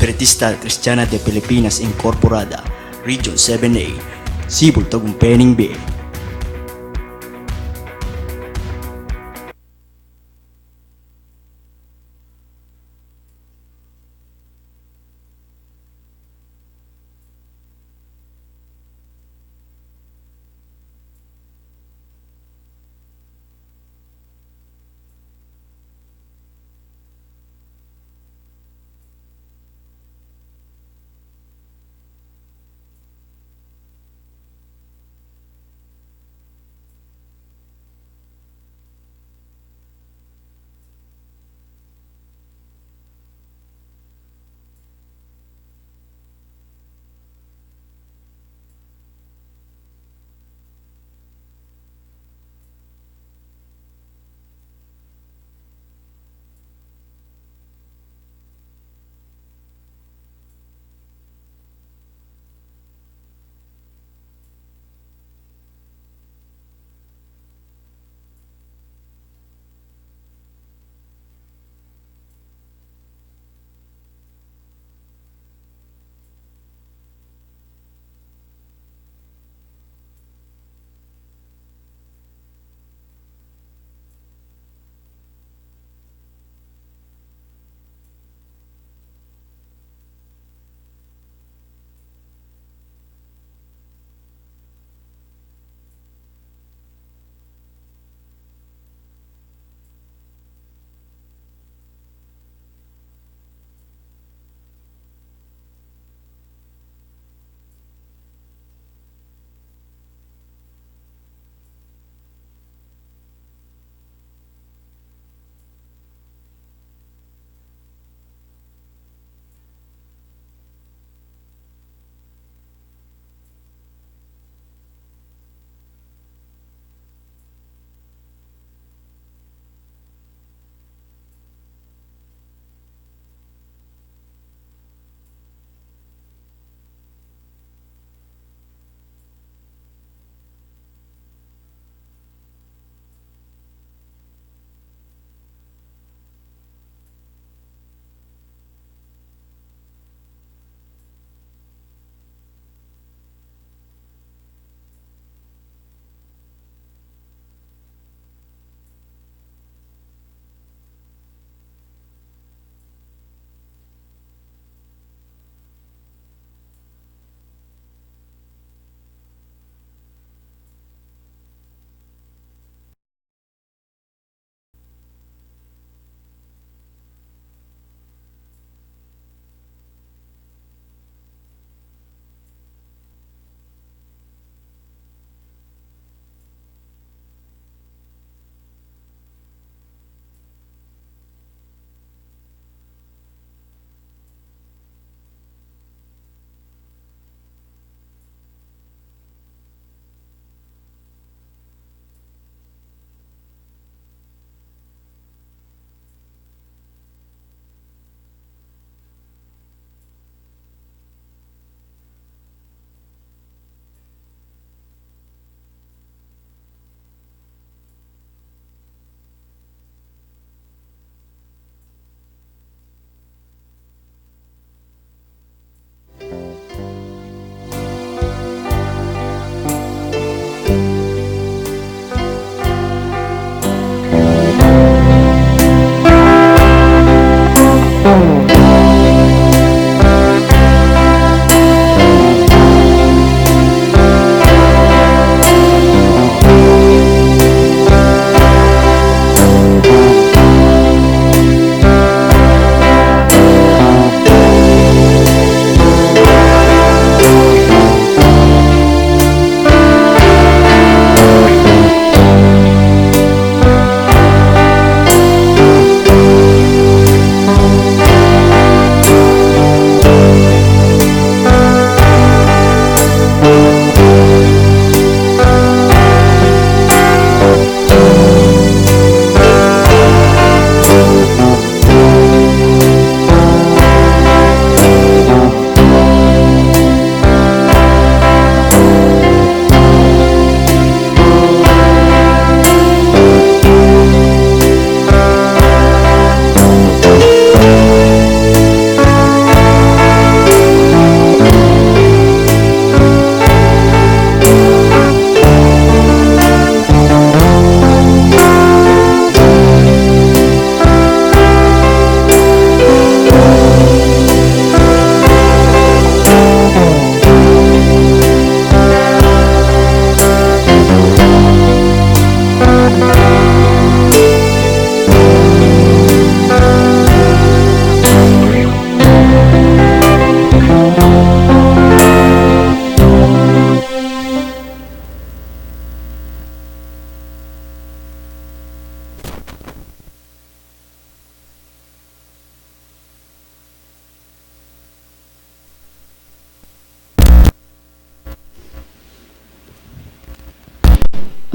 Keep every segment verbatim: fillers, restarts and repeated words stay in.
Espiritista Kristiana de Pilipinas Incorporada, Region seven A, Cebu, Tagumpay, Benguet.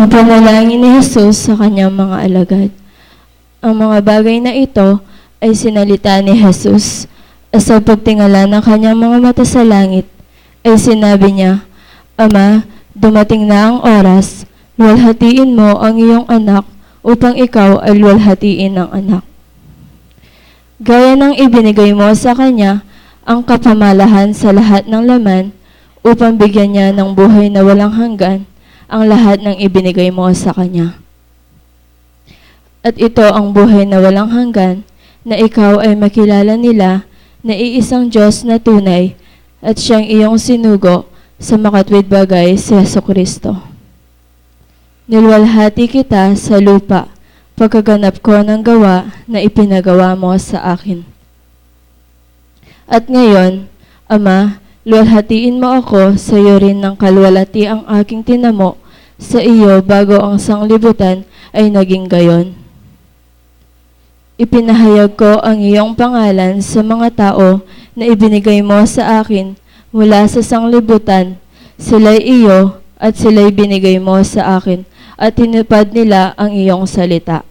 Panalangin ni Jesus sa kanyang mga alagad. Ang mga bagay na ito ay sinalita ni Jesus. At sa pagtingala ng kanyang mga mata sa langit, ay sinabi niya, "Ama, dumating na ang oras, luwalhatiin mo ang iyong anak upang ikaw ay luwalhatiin ng anak." Gaya ng ibinigay mo sa kanya ang kapamalahan sa lahat ng laman, upang bigyan niya ng buhay na walang hanggan ang lahat ng ibinigay mo sa kanya. At ito ang buhay na walang hanggan, na ikaw ay makilala nila na iisang Diyos na tunay at siyang iyong sinugo sa makatwid bagay, si Jesucristo. Niluwalhati kita sa lupa, pagkaganap ko ng gawa na ipinagawa mo sa akin. At ngayon, Ama, luwalhatiin mo ako sa iyo rin ng kaluwalhati ang aking tinamo sa iyo bago ang sanglibutan ay naging gayon. Ipinahayag ko ang iyong pangalan sa mga tao na ibinigay mo sa akin mula sa sanglibutan. Sila'y iyo at sila'y binigay mo sa akin, at tinupad nila ang iyong salita.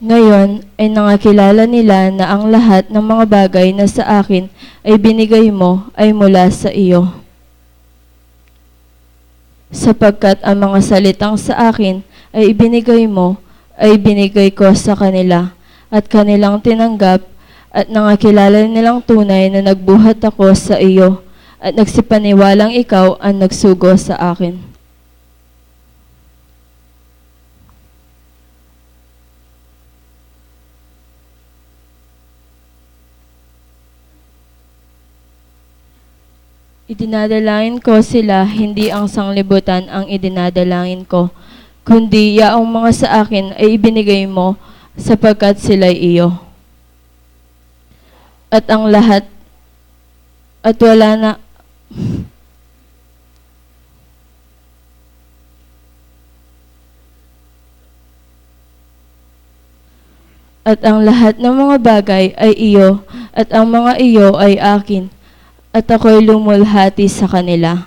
Ngayon ay nangakilala nila na ang lahat ng mga bagay na sa akin ay binigay mo ay mula sa iyo. Sapagkat ang mga salitang sa akin ay ibinigay mo, ay binigay ko sa kanila, at kanilang tinanggap, at nangakilala nilang tunay na nagbuhat ako sa iyo, at nagsipaniwalang ikaw ang nagsugo sa akin. Idinadalangin ko sila, hindi ang sanglibutan ang idinadalangin ko, kundi yaong mga sa akin ay ibinigay mo, sapagkat sila'y iyo. At ang lahat, at wala na, at ang lahat ng mga bagay ay iyo, at ang mga iyo ay akin, at ako'y lumulhati sa kanila.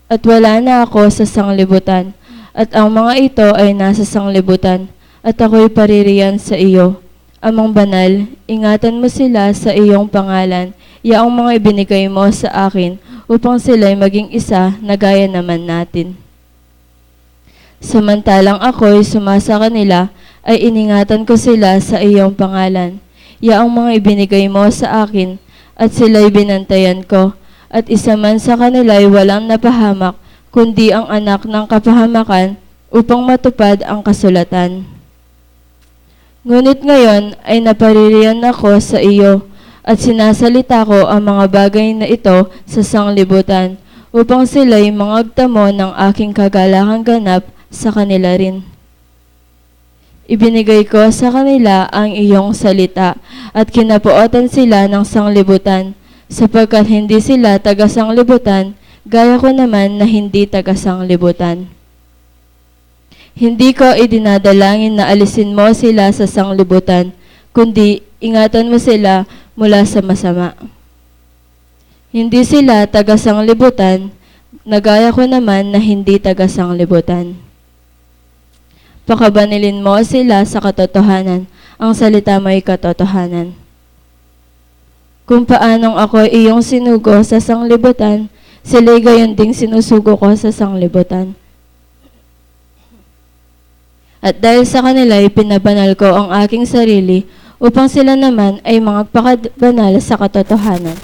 At wala na ako sa sanglibutan, at ang mga ito ay nasa sanglibutan, at ako'y paririyan sa iyo. Amang Banal, ingatan mo sila sa iyong pangalan, yaong mga ibinigay mo sa akin, upang sila'y maging isa na gaya naman natin. Samantalang ako'y sumasa kanila, ay iningatan ko sila sa iyong pangalan, yaong mga ibinigay mo sa akin, at sila'y binantayan ko, at isa man sa kanila'y walang napahamak, kundi ang anak ng kapahamakan, upang matupad ang kasulatan. Ngunit ngayon ay napaririyan ako sa iyo, at sinasalita ko ang mga bagay na ito sa sanglibutan, upang sila'y mangagtamo ng aking kagalakang ganap sa kanila rin. Ibinigay ko sa kanila ang iyong salita, at kinapuotan sila ng sanglibutan, sapagkat hindi sila taga-sanglibutan, gaya ko naman na hindi taga-sanglibutan. Hindi ko idinadalangin na alisin mo sila sa sanglibutan, kundi ingatan mo sila mula sa masama. Hindi sila taga-sanglibutan, na gaya ko naman na hindi taga-sanglibutan. Pakabanilin mo sila sa katotohanan, ang salita mo'y katotohanan. Kung paanong ako'y iyong sinugo sa sanglibutan, sila'y gayon ding sinusugo ko sa sanglibutan. At dahil sa kanila, ipinabanal ko ang aking sarili, upang sila naman ay magpakabanal sa katotohanan.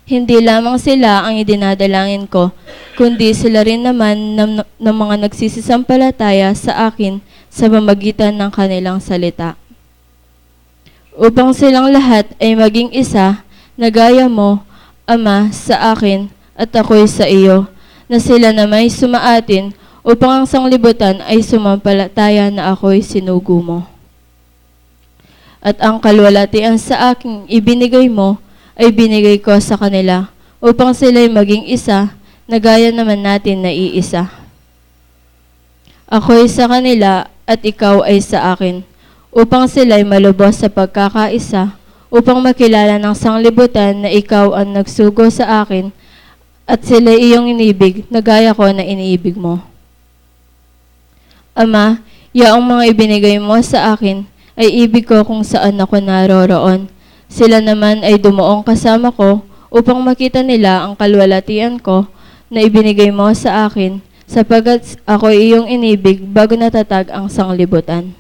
Hindi lamang sila ang idinadalangin ko, kundi sila rin naman ng, ng mga nagsisisampalataya sa akin sa pamagitan ng kanilang salita. Upang silang lahat ay maging isa, na gaya mo, Ama, sa akin, at ako'y sa iyo, na sila nama'y sumaatin, upang ang sanglibutan ay sumampalataya na ako'y sinugo mo. At ang kaluwalhatian sa aking ibinigay mo ay binigay ko sa kanila, upang sila'y maging isa, na gaya naman natin na iisa. Ako'y sa kanila at ikaw ay sa akin, upang sila'y malubos sa pagkakaisa, upang makilala ng sanglibutan na ikaw ang nagsugo sa akin, at sila iyong inibig na gaya ko na iniibig mo. Ama, yaong mga ibinigay mo sa akin ay ibig ko kung saan ako naroroon. Sila naman ay dumuong kasama ko upang makita nila ang kalwalatian ko na ibinigay mo sa akin, sapagkat ako'y iyong inibig bago natatag ang sanglibutan.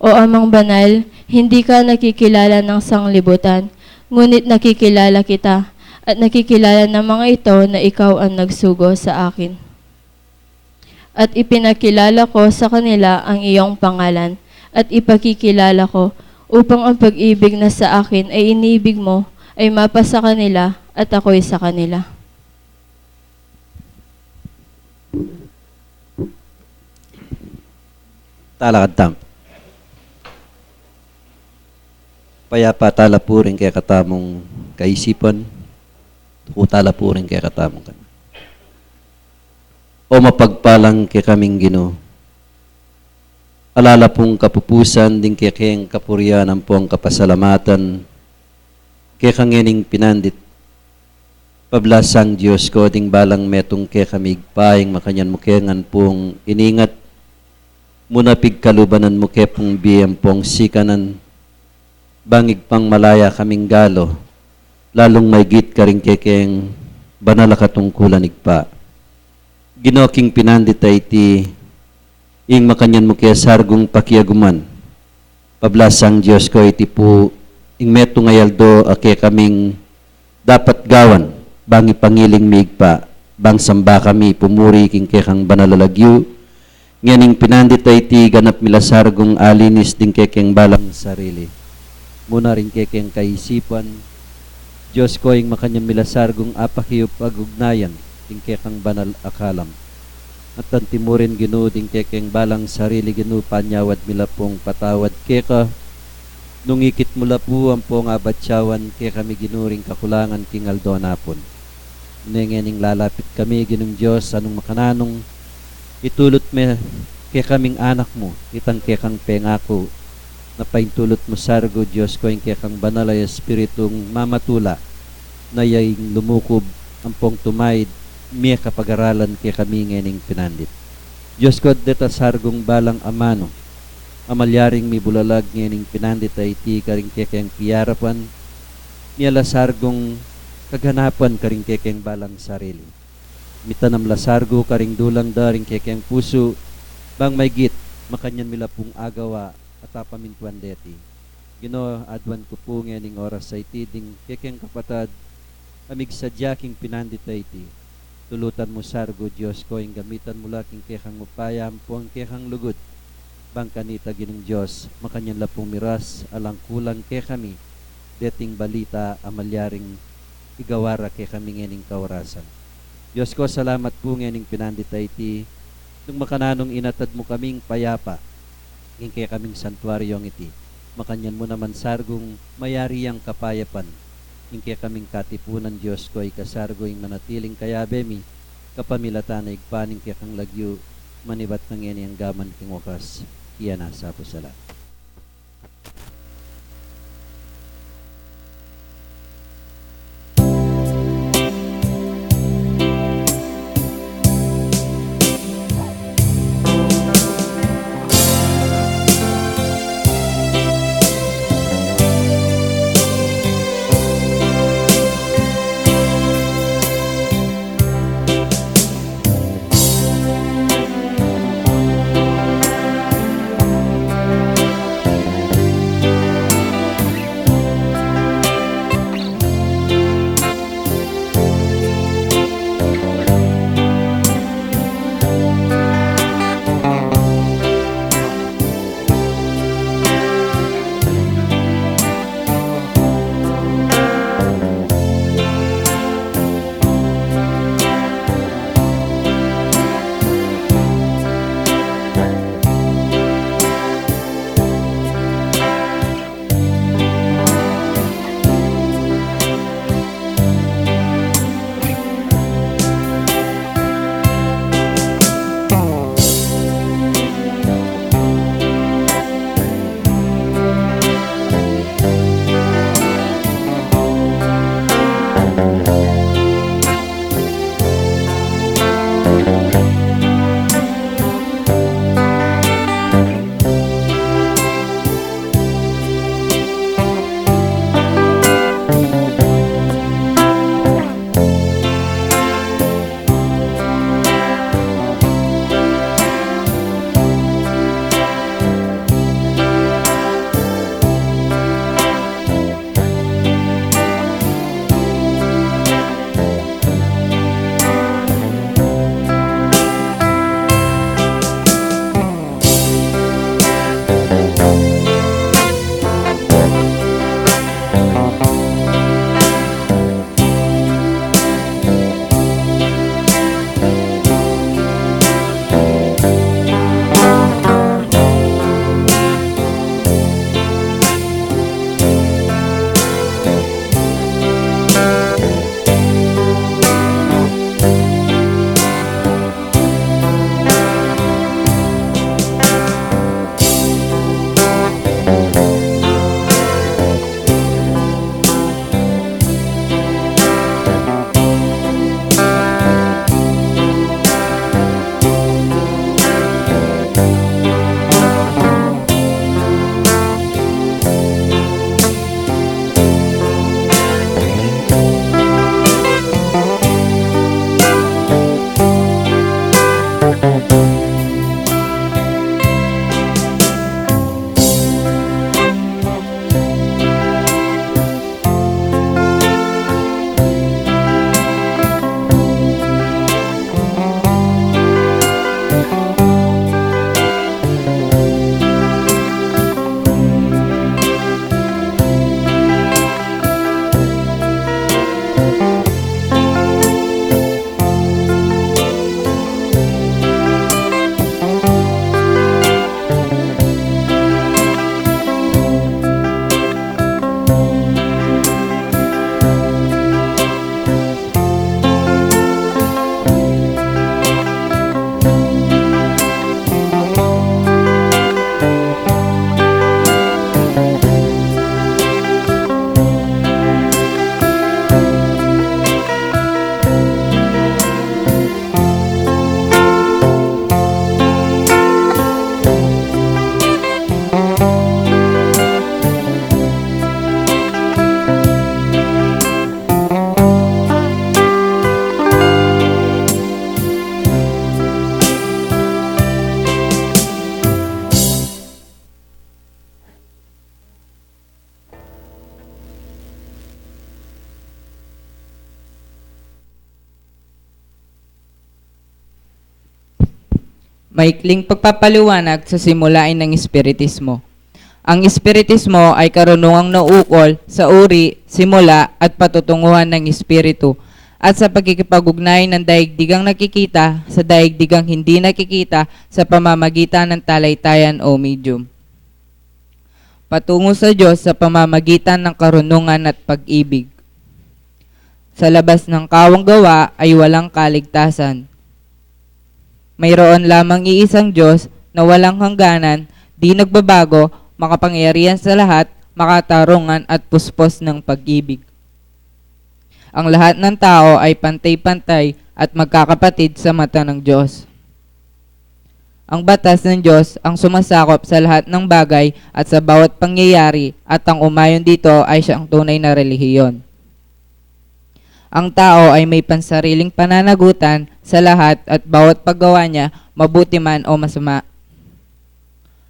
O Amang Banal, hindi ka nakikilala ng sanglibutan, ngunit nakikilala kita, at nakikilala ng mga ito na ikaw ang nagsugo sa akin. At ipinakilala ko sa kanila ang iyong pangalan, at ipakikilala ko, upang ang pag-ibig na sa akin ay inibig mo ay mapasa kanila at ako'y sa kanila. Talakad tamu. Payapa tala pu ring kekatamung kaisipan, tuku tala pu ring kekatamung kamay. O mapagpalang kekaming Ginu, ala la pung kapupusan ding kekeng kapurian ampong kapasalamatan keka ngening pinandit. Pablasang Dios ko, ding balang metung kekami Ibpa, ing makanyan mu ke ngan pung iningat, mu na pigkaluban mu ke pung bie ampong sikanan, bang igpang malaya kaming galu, lalung maigit karing kekeng banal a katungkulan Ibpa. Ginu, king pinandit a iti, ing makanyan mu ke sargung pakiaguman. Pablasang Dios ko, iti pu ing metung a aldo a kekaming dapat gawan, bang ipangiling mi Ibpa, bang samba kami pumuri king kekang banal a lagyu, ngening pinandit a iti ganap mi la sargung alinis ding kekeng balang sarili. Mu na ring kekeng kaisipan, Dios ko, ing makanyan mi la sargung apakiup agugnayan king kekang banal a kalam. At antimurin Ginu ding kekeng balang sarili Ginu, panyawad mi la pung patawad keka, nung ikit mu la pu ampong abatyawan kekami Ginu ring kakulangan king aldo napun. Nune ngening lalapit kami Ginung Dios, anung makananung itulut me kekaming anak mu itang kekang pengaku, na paintulut mu sargu Dios ko ing kekang banal a Espiritung mamatula, na ya ing lumukub ampong tumaid mie kapagaralan kekami ngening pinandit. Dios ko, deta sargung balang amanu a malyaring mibulalag ngening pinandit a iti karing kekeng piyarapan, mie la sargung kaganapan karing kekeng balang sarili. Mitanam la sargu karing dulang da ring kekeng pusu, bang maigit makanyan mi la pung agawa at apamintuan deti. Ginu, aduan ku pu ngening oras a iti ding kekeng kapatad a migsadya king pinandit a iti. Tulutan mu sargu Dios ko, ing gamitan mu la king kekang upaya ampong kekang lugud, bang kanita Ginung Dios makanyan la pung miras alang kulang kekami deting balita a malyaring igawa ra kekami ngening kaorasan. Dios ko, salamat pu ngening pinandit a iti, nung makananung inatad mu kaming payapa king kekaming santuaryong iti. Makanyan mu naman sargung mayari yang kapayapan king kekaming katipunan, Dios ko, ikasargu ing manatiling kayabe mi kapamilatan na Ibpa ning kekang lagyu, manibat na ngeni anggaman king wakas. Iya na, sapu salamat. Maikling pagpapaliwanag sa simulain ng Espiritismo. Ang Espiritismo ay karunungang naukol sa uri, simula, at patutunguhan ng Espiritu, at sa pakikipag-ugnay ng daigdigang nakikita sa daigdigang hindi nakikita sa pamamagitan ng talitayan o medium. Patungo sa Diyos sa pamamagitan ng karunungan at pag-ibig. Sa labas ng kawang gawa ay walang kaligtasan. Mayroon lamang iisang Diyos na walang hangganan, di nagbabago, makapangyarihan sa lahat, makatarungan at puspos ng pag-ibig. Ang lahat ng tao ay pantay-pantay at magkakapatid sa mata ng Diyos. Ang batas ng Diyos ang sumasakop sa lahat ng bagay at sa bawat pangyayari, at ang umayon dito ay siyang tunay na relihiyon. Ang tao ay may pansariling pananagutan sa lahat at bawat paggawa niya, mabuti man o masama.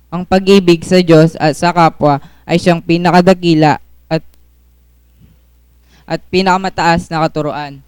Ang pag-ibig sa Diyos at sa kapwa ay siyang pinakadakila at, at pinakamataas na katuruan.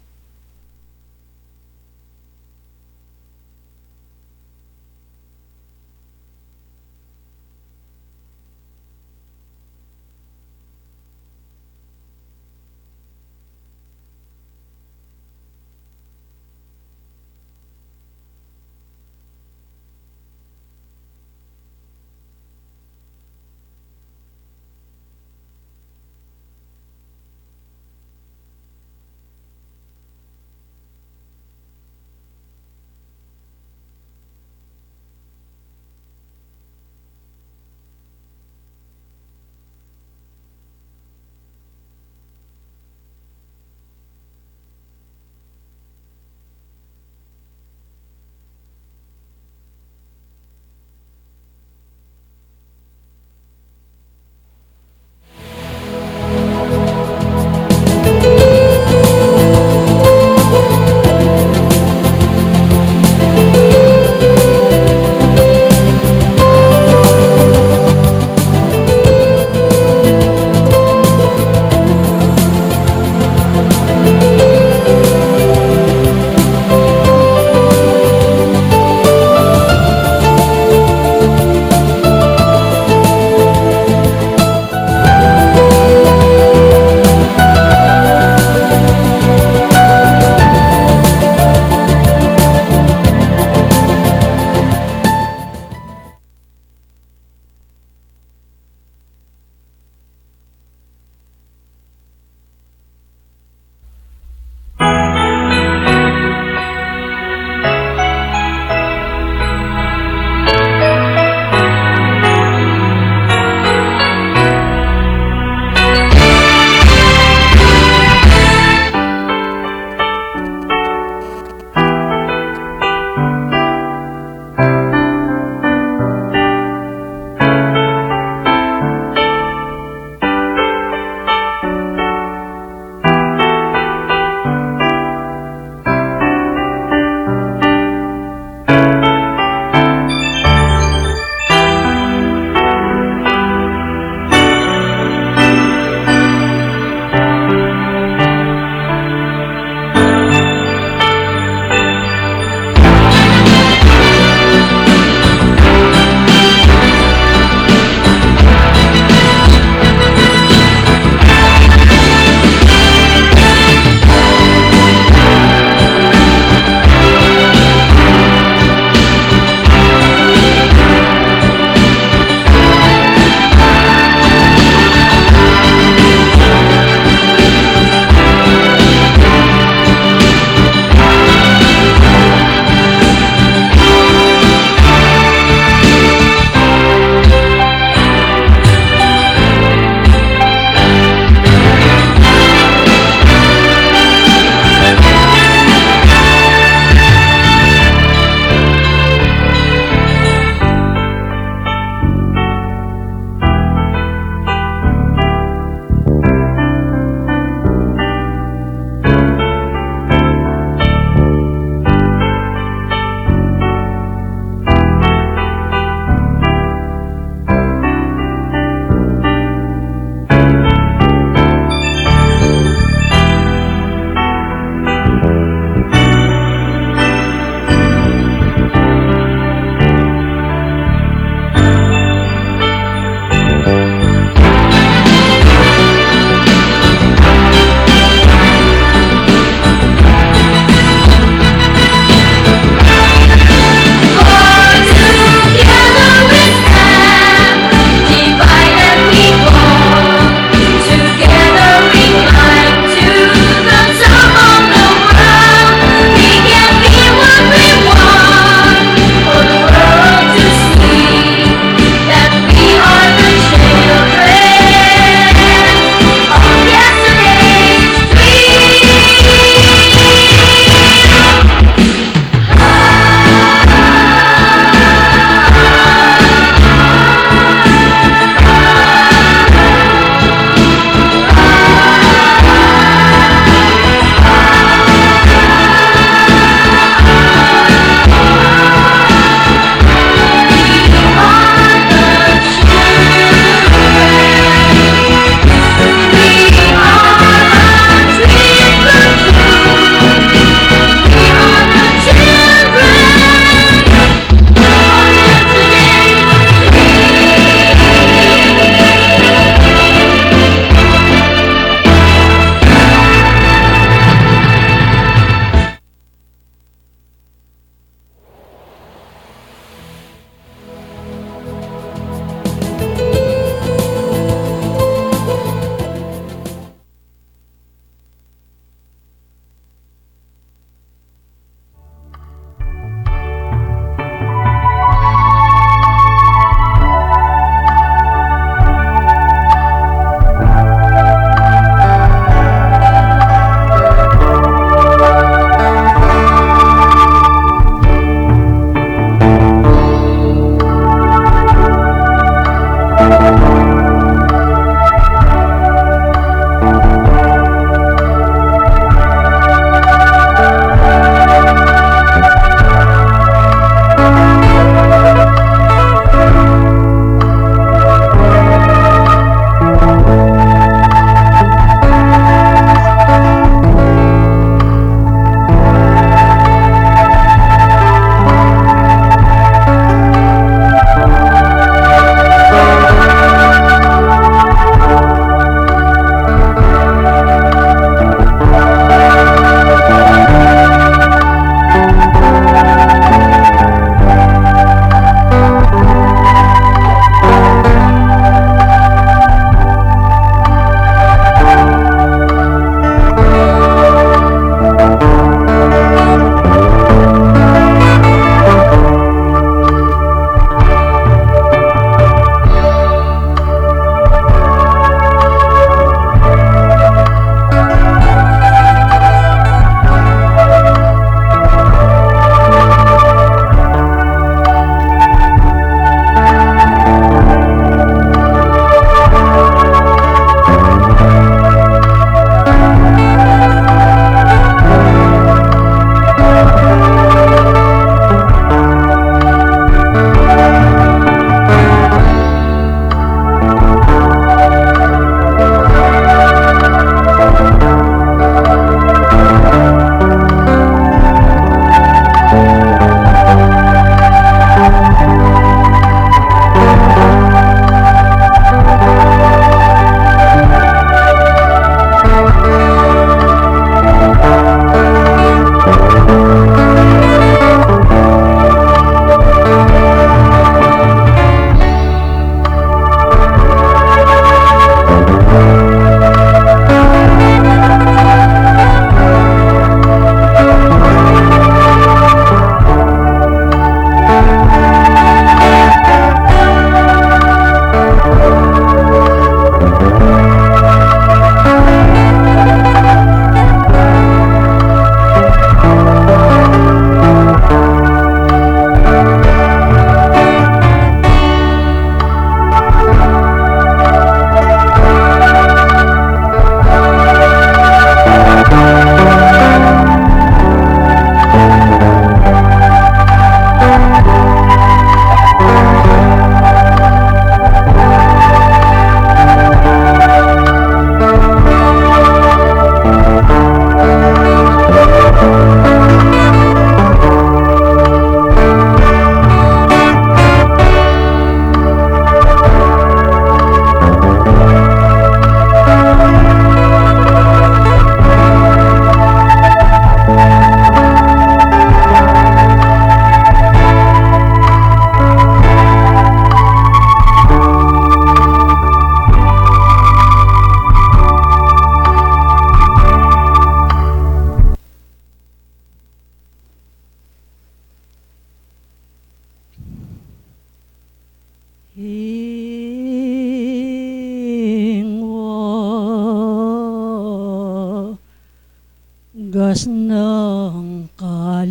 gas nang kalam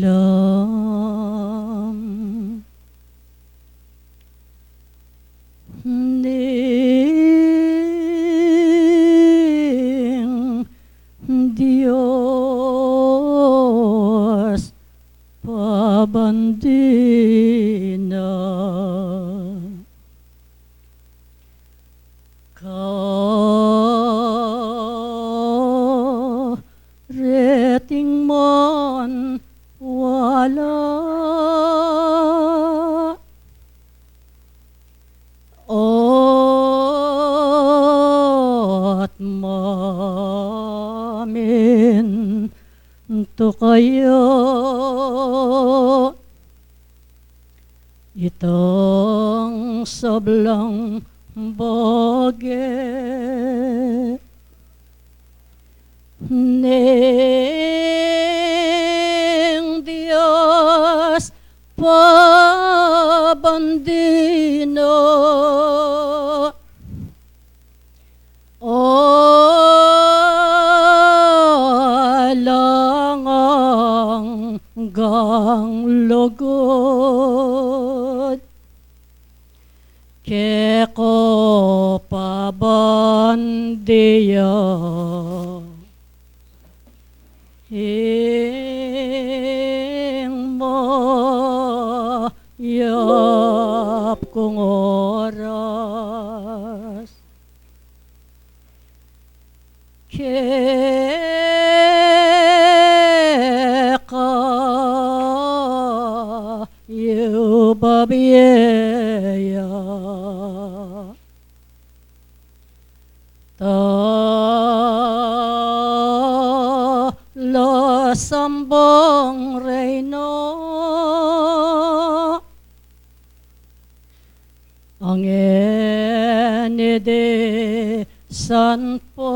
ning Dios pabandi na. Kareting man wala at mamintu kaya itang sablang bage ning Dios pabandi na. Alang anggang lugud keka pabandi ya ing mayap kung oras. Keka yu babie ya talasambang reyna. Ngeni disan pa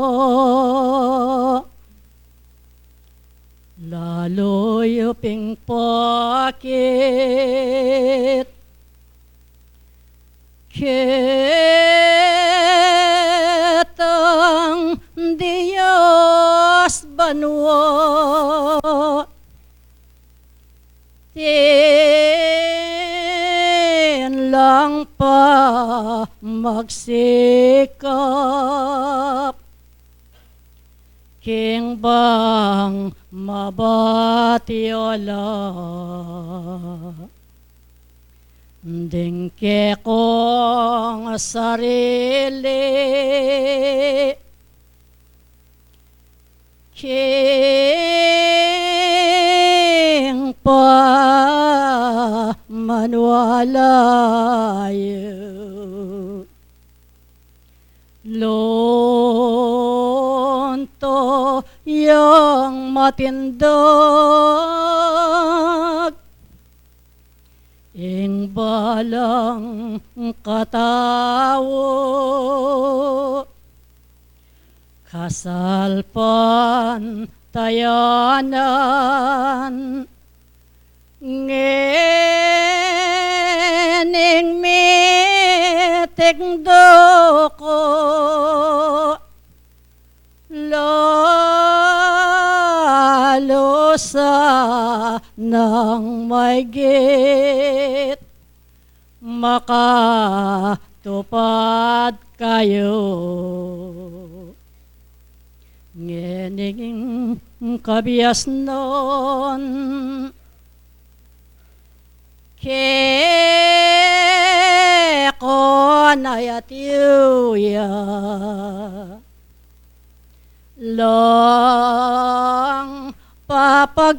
lalu yu ping pakit ketang Dios banua. Atin lang pa magsikap king bang mabati o la ding kekong sarili. King pamaniwala yu lunto yang matindug ing balang katau. Kasalpantayanan ngening mitikdu ku, lalu sanang maigit makatupad kayu. Ngening kabiasnan kekonayat yu ya lang papagkamali.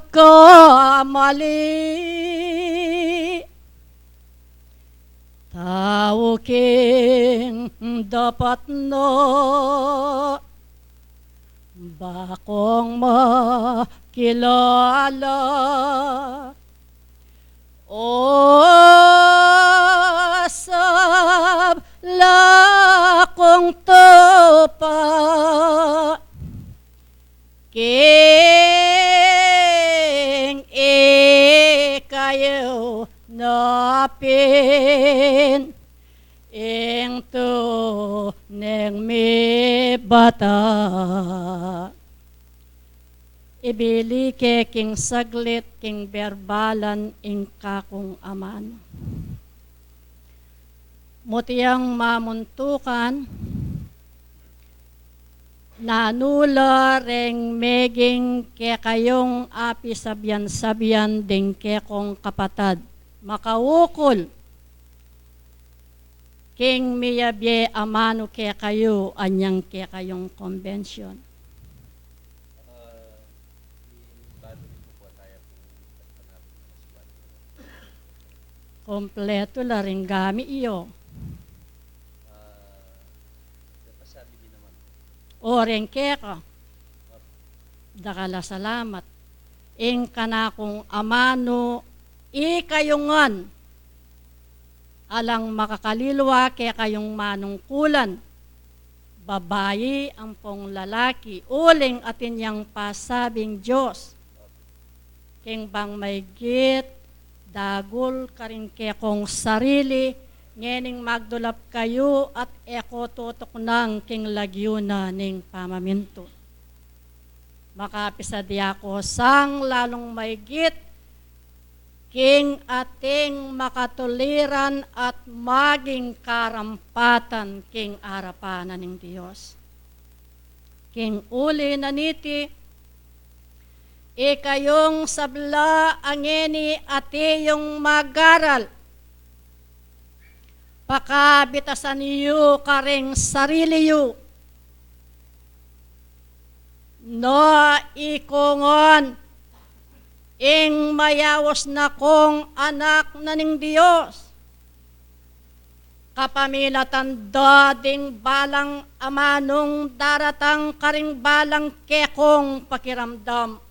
Tau king dapat na bakung makilala. O sabla kung tupa, king ikayu na pin ing tuning mibata. Ibili ke king saglit king berbalan ing kakung amanu. Mutiang mamuntukan, nanu la reng meging kekayung apisabian-sabian ding kekong kapatad, makaukol king miyabie amanu kekayu anyang kekayung kombensyon. Kompletu la ring gami yu. O reng keka. Dakal a salamat. Ing kanakung amanu, ikayu ngan, alang makakalilwa kekayung manungkulan, babai ampong lalaki, uling atin yang pasabing Dios. King bang maigit, dagul karing kekong sarili, ngening magdulap kayu at e ko tutuknang king lagyu na ning pamamintu. Makapisadya ko sang lalung maigit king ating makatuliran at maging karampatan king arapan na ning Dios. King uli na niti, ikayung sabla a ngeni ati yung mag-aral, pakabitasan yu karing sarili yu na ikongan ing mayaus na kong anak na ning Dios, kapamilatan da ding balang amanung daratang karing balang kekong pakiramdam.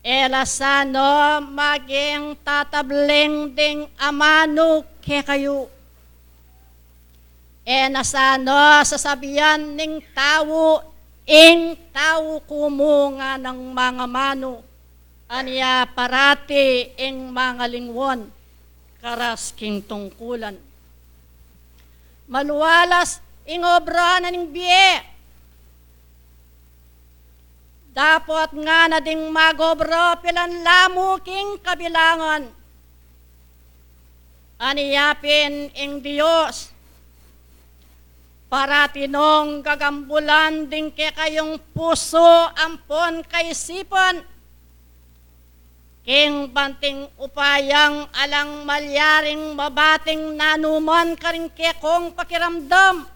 E la sana maging tatabling ding amanu kekayu. E na sana sasabian ning tau, ing tau ku mu nganang mangamanu, anya parati ing mangalingwan karas king tungkulan. Malualas ing obra na ning bie. Dapot ngana ding mag-obra pilan la mu king kabilangan. Anya pin ing Dios, parati nong gagambulan ding kekayung pusu ampon kaisipan, king banting upayang alang malyaring mabating nanuman karing kekong pakiramdam,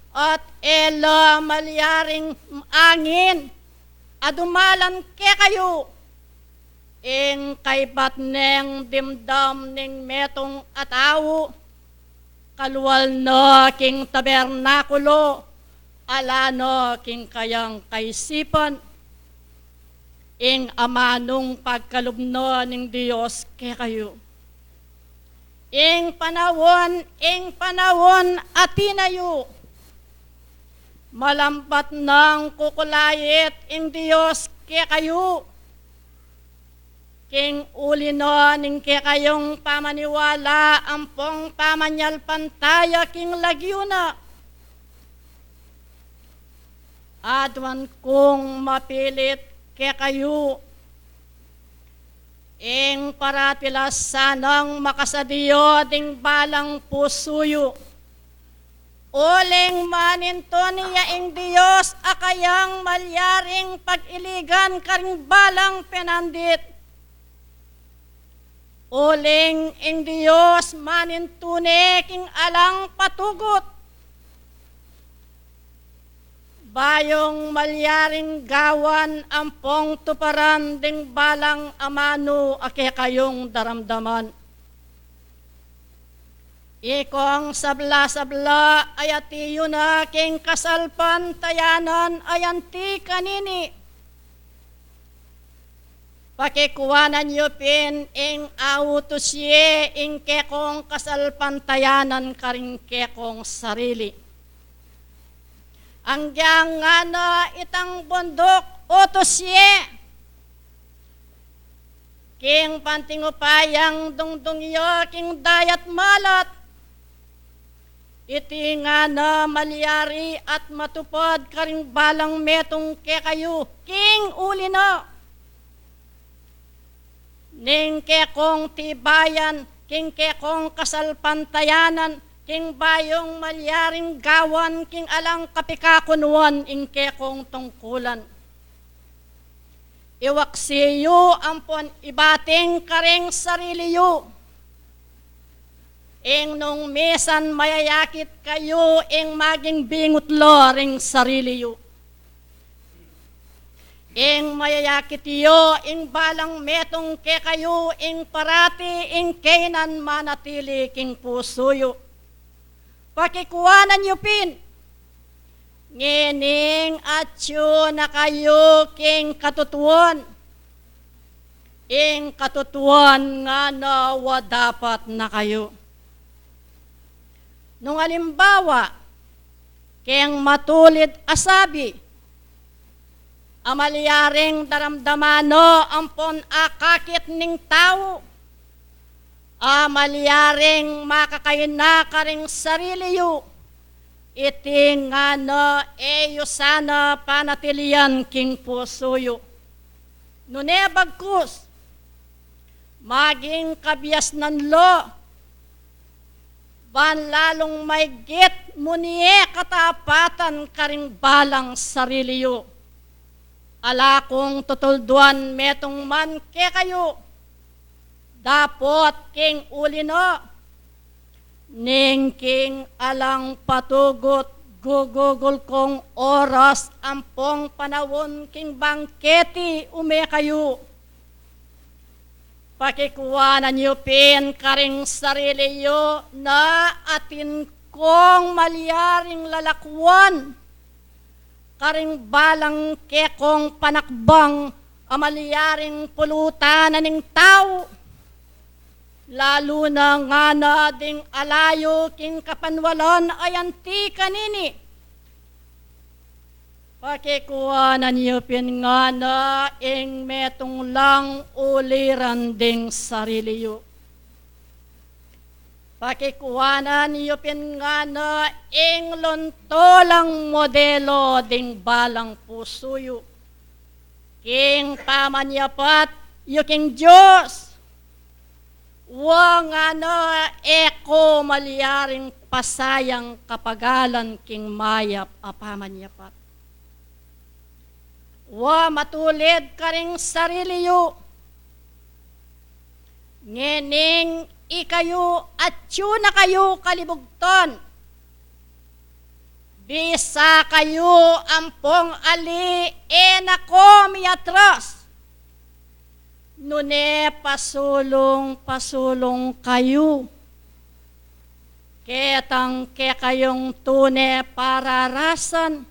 at e la malyaring angin a dumalan kekayu. Ing kaybat neng dimdam ning metung a tau, kalual na king tabernakulo, ala na king kayang kaisipan. Ing amanung pagkalub na ning Dios kekayu. Ing panaun, ing panaun a tinayu, malambat nang kukulait ing Dios kekayu. King uli na ning kekayung pamaniwala ampong pamanyalpantaya king lagyu na, aduan kung mapilit kekayu. Ing parati la sanang makasadya ding balang pusu yu. Uling manintun ya ing Dios a kayang malyaring pag-iligan karing balang penandit. Uling ing Dios manintun ne king alang patugut. Bayung malyaring gawan ampong tuparan ding balang amanu a kekayung daramdaman. Ikong sabla-sabla, ayati yu na king kasalpantayanan a yanti kanini. Pakikuanan yu pin ing autus ye ing kekong kasalpantayanan karing kekong sarili. Anggyang ngana itang bunduk utus ye. King panting upayang dungdung yu king dayat malat, Iti ngana malyari at matupad karing balang metung kekayu, king uli na ning kekong tibayan, king kekong kasalpantayanan, king bayung malyaring gawan, king alang kapikakunuan ing kekong tungkulan. Iwaksi yu ampon ibating karing sarili yu, ing nung misan mayayakit kayu ing maging bingut la ring sarili yu. Ing mayayakit yu ing balang metung kekayu, ing parati ing kainan manatili king pusu yu. Pakikuanan yu pin, ngening atyu na kayu king katutuan, ing katutuan ngana wa dapat na kayu. Nung alimbawa, keng matulid a sabi, a malyaring daramdaman no ampon akakit ning tau, a malyaring makakaina karing sarili yu, iti ngana e yu sana panatilian king pusu yu. Nune bagkus, maging kabiasnan lo, ban lalung maigit mu ne katapatan karing balang sarili yu. Ala kung tutulduan metung man kekayu, dapot king uli na, ning king alang patugut gugugul kung oras ampong panaun king bangketi ume kayu. Pakikuanan yu pin karing sarili yu na atin kong malyaring lalakuan karing balang kekong panakbang a malyaring pulutan na ning tau, lalu na ngana ding ala yu king kapanwalan a anti kanini. Pakikuanan yu pin ngana ing metung lang uliran ding sarili yu. Pakikuanan yu pin ngana ing luntulang modelo ding balang pusu yu. King pamanyapat yu king Dios, wa ngana e ko malyaring pasayang kapagalan king mayap a pamanyapat. Wa matulid karing sarili yu, ngening ikayu atyu na kayu kalibugtan. Bisa kayu ampong ali e na ko miatras. Nune pasulung-pasulung kayu. Ketang kekayung tune pararasan,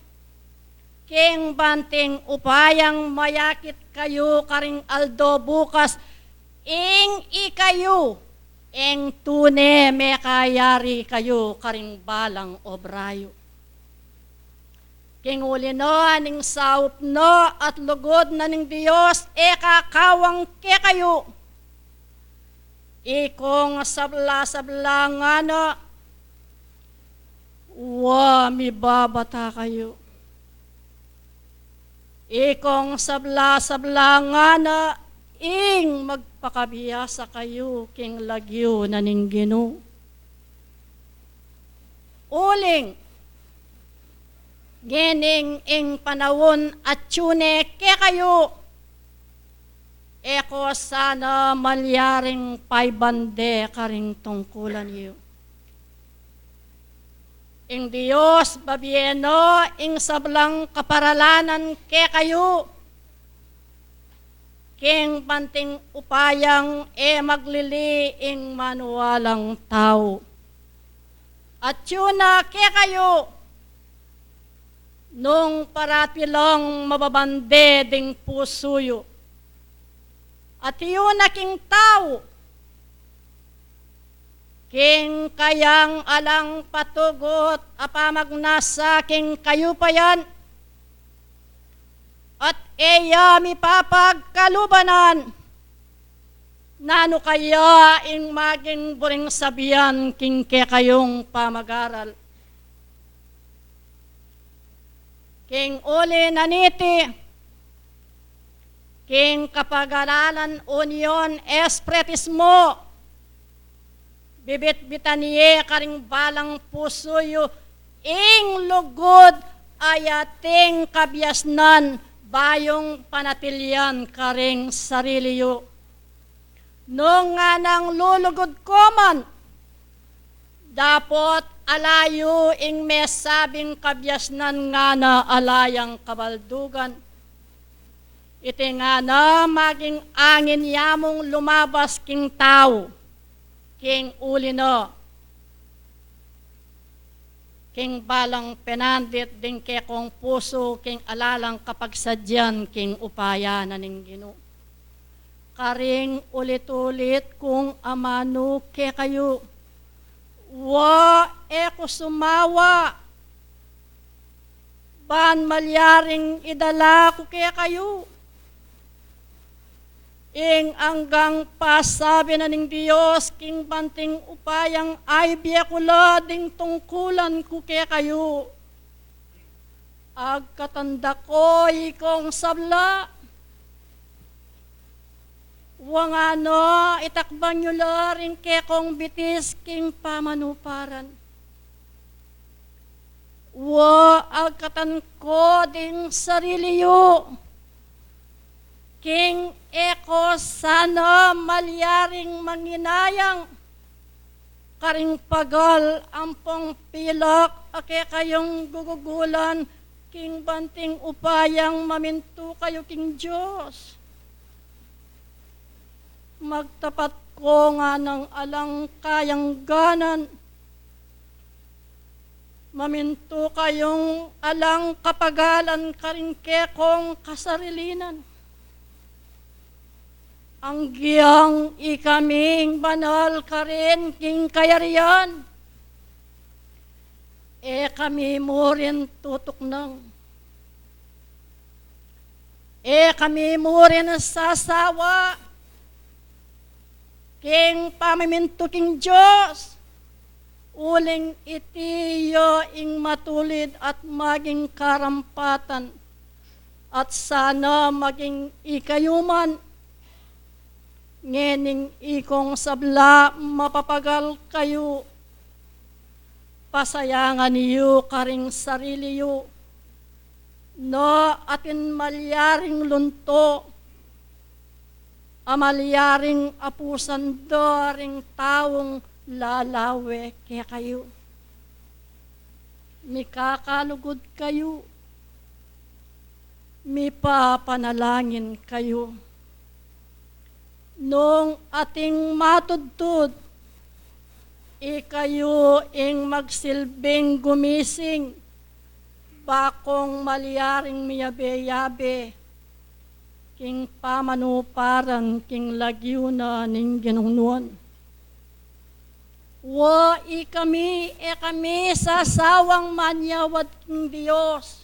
king banting upayang mayakit kayu karing aldo bukas, ing ikayu, ing tune mekayari kayu karing balang obra yu. King uli na ning saup na at lugud na ning Dios e kakawang kekayu. Ikong sabla-sabla ngana, wa mibabata kayu. Ikong sabla-sabla ngana, ing magpakabiasa kayu king lagyu na ning Ginu. Uling, ngening ing panaun atyu ne kekayu, e ko sana malyaring paibande karing tungkulan yu. Ing Dios babie no ing sablang kaparalanan kekayu, king banting upayang e maglili ing manualang tau. Atyu na kekayu, nung parati lang mababande ding pusu yu. Atyu na king tau, king kayang alang patugut a pamagnasa king kayupayan, at e ya mipapagkalubanan. Nanu kaya ing maging buring sabian king kekayung pamagaral? King uli na niti, king kapagalalan union espiritismo, bibitbitan ye karing balang pusu yu ing lugud a ating kabiasnan, bayung panatilian karing sarili yu. Nung nganang lulugud ko man, dapot ala yu ing mesabing kabiasnan ngana ala yang kabaldugan. Iti ngana maging angin ya mung lumabas king tau, king uli na, king balang penandit ding kekong pusu, king ala lang kapagsadian king upaya na ning Ginu. Karing ulit-ulit kung amanu kekayu, wa, e ku sumawa ban malyaring idala ku kekayu ing anggang pasabi na ning Dios king banting upayang aibie ku la ding tungkulan ku kekayu. Agkatan da ko ikong sabla. Wa ngana, itakbang yu la ring kekong bitis king pamanuparan. Wa, agkatan ko ding sarili yu king e ko sana malyaring manginayang karing pagal ampong pilak a kekayung gugugulan king banting upayang mamintu kayu king Dios. Magtapat ko nganang alang kayangganan, mamintu kayung alang kapagalan karing kekong kasarilinan. Anggiang ikaming banal karin king kayarian, e kami murin tutuknang. E kami murin sasawa king pamimintu king Dios, uling iti ya ing matulid at maging karampatan, at sana maging ikayu man. Ngening ikong sabla, mapapagal kayu, pasayangan yu karing sarili yu, na atin malyaring lunto, a malyaring apusan da ring taung lalawe kekayu. Mikakalugud kayu, mipapanalangin kayu. Nung ating matudtud, ikayu ing magsilbing gumising, bakung malyaring miyabe-yabe king pamanuparan king lagyu na ning Ginu. Wa, ikami, e kami sasawang manyawad king Dios,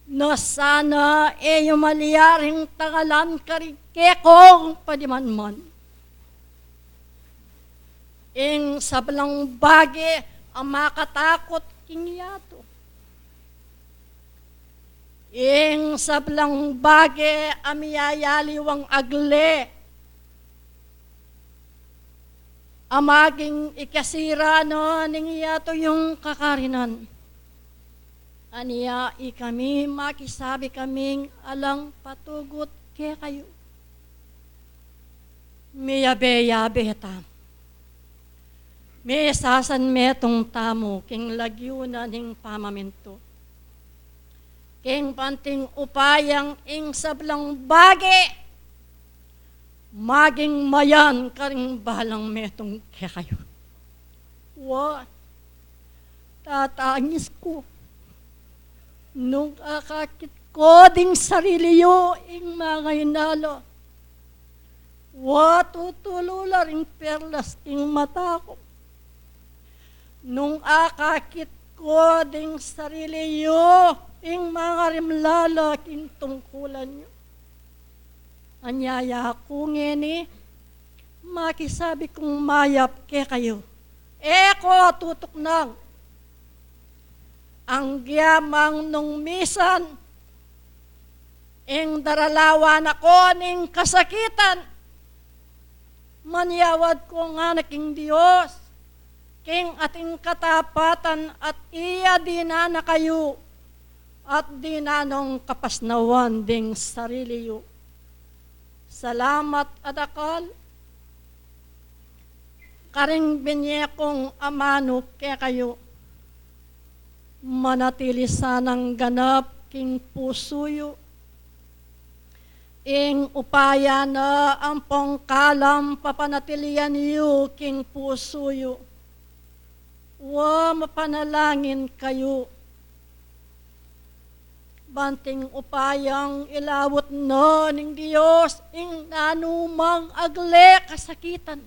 na sana e yu malyaring tangalan karing kekong padimanman ing sablang bage a makatakut king yatu, ing sablang bage a miyayaliwang agle a maging ikasira na ning yatu yung kakarinan. Anya ikami, makisabi kaming alang patugut kekayu. Miyabe-yabe tamu, misasanmetung tamu king lagyu na ning pamamintu, king banting upayang ing sablang bage maging mayan karing balang metung kekayu. Wa, tatangis ku nung akakit ku ding sarili yu ing mangainala. Wa, tutulu la ring perlas king mata ku nung akakit ku ding sarili yu ing mangarimlala king tungkulan yu. Anyaya ku ngeni, makisabi kung mayap kekayu, e ku tutuknang. Agyamang nung misan ing daralawan na ku ning kasakitan, manyawad ku ngana king Dios king ating katapatan, at iya dinan na kayu at dinan nong kapasnawan ding sarili yu. Salamat a dakal karing binye kung amanu kekayu. Manatili sanang ganap king pusu yu ing upaya na ampong kalam papanatilian yu king pusu yu. Wa, mapanalangin kayu ban king upayang ilawut na ning Dios ing nanumang agle kasakitan,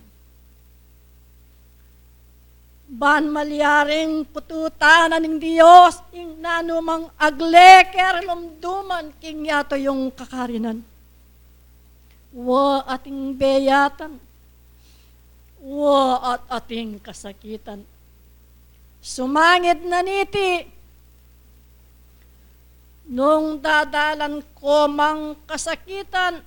ban malyaring pututan na ning Dios ing nanumang agle kerelumduman king yatu yung kakarinan. Wa ating beyatan, wa at ating kasakitan. Sumangid na niti, nung dadalan ku mang kasakitan,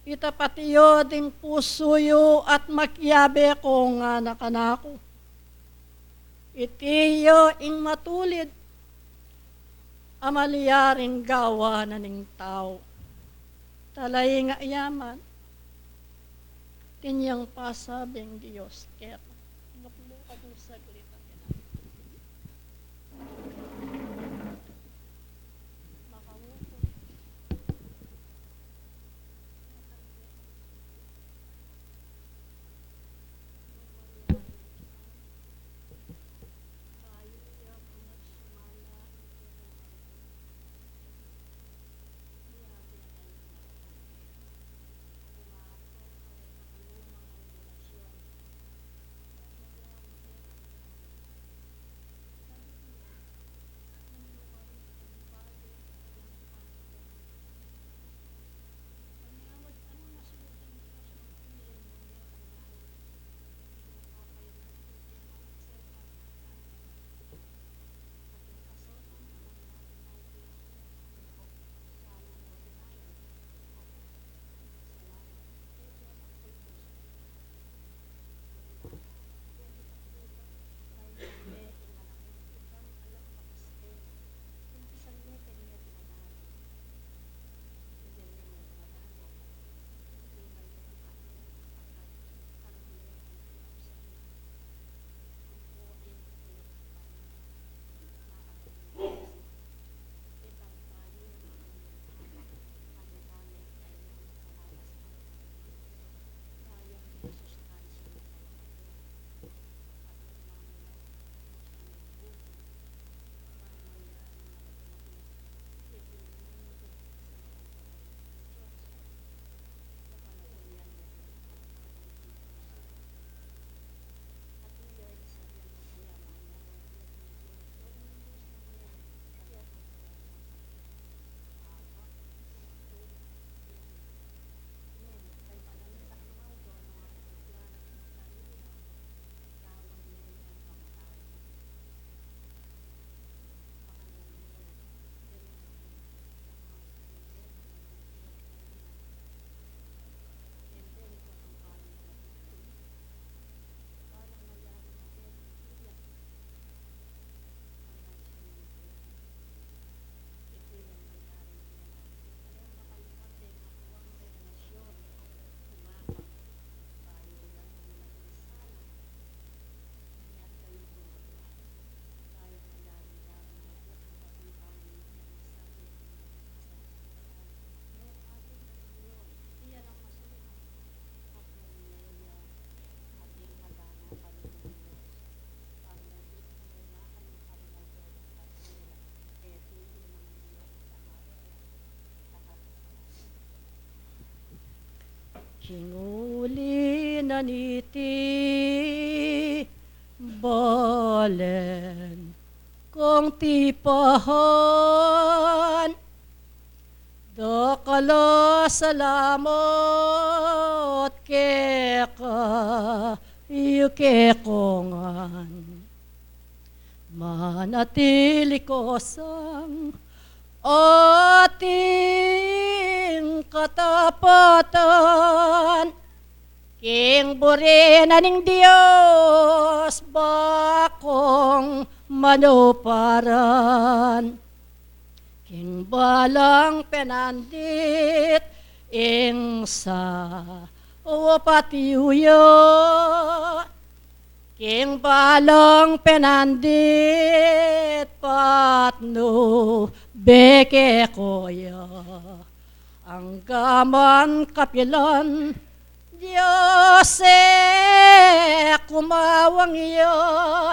itapat yu ding pusu yu at makiabe ku ngana kanaku. Iti ya ing matulid a malyaring gawan na ning tau. Talaing a yaman, inyang pasabing Dios keta. Lukluk at saglit ang ina. Makaupo. King uli na niti, balen kung tipahan, dakal a salamat keka, yu kekongan. Manatili ko sang ating katapatan, king buri na ning Dios bakung manuparan. King balang penandit ing sa upat yu ya, king balang penandit patnu beke ko ya. Anggaman kapilan Dios e kumawang ya,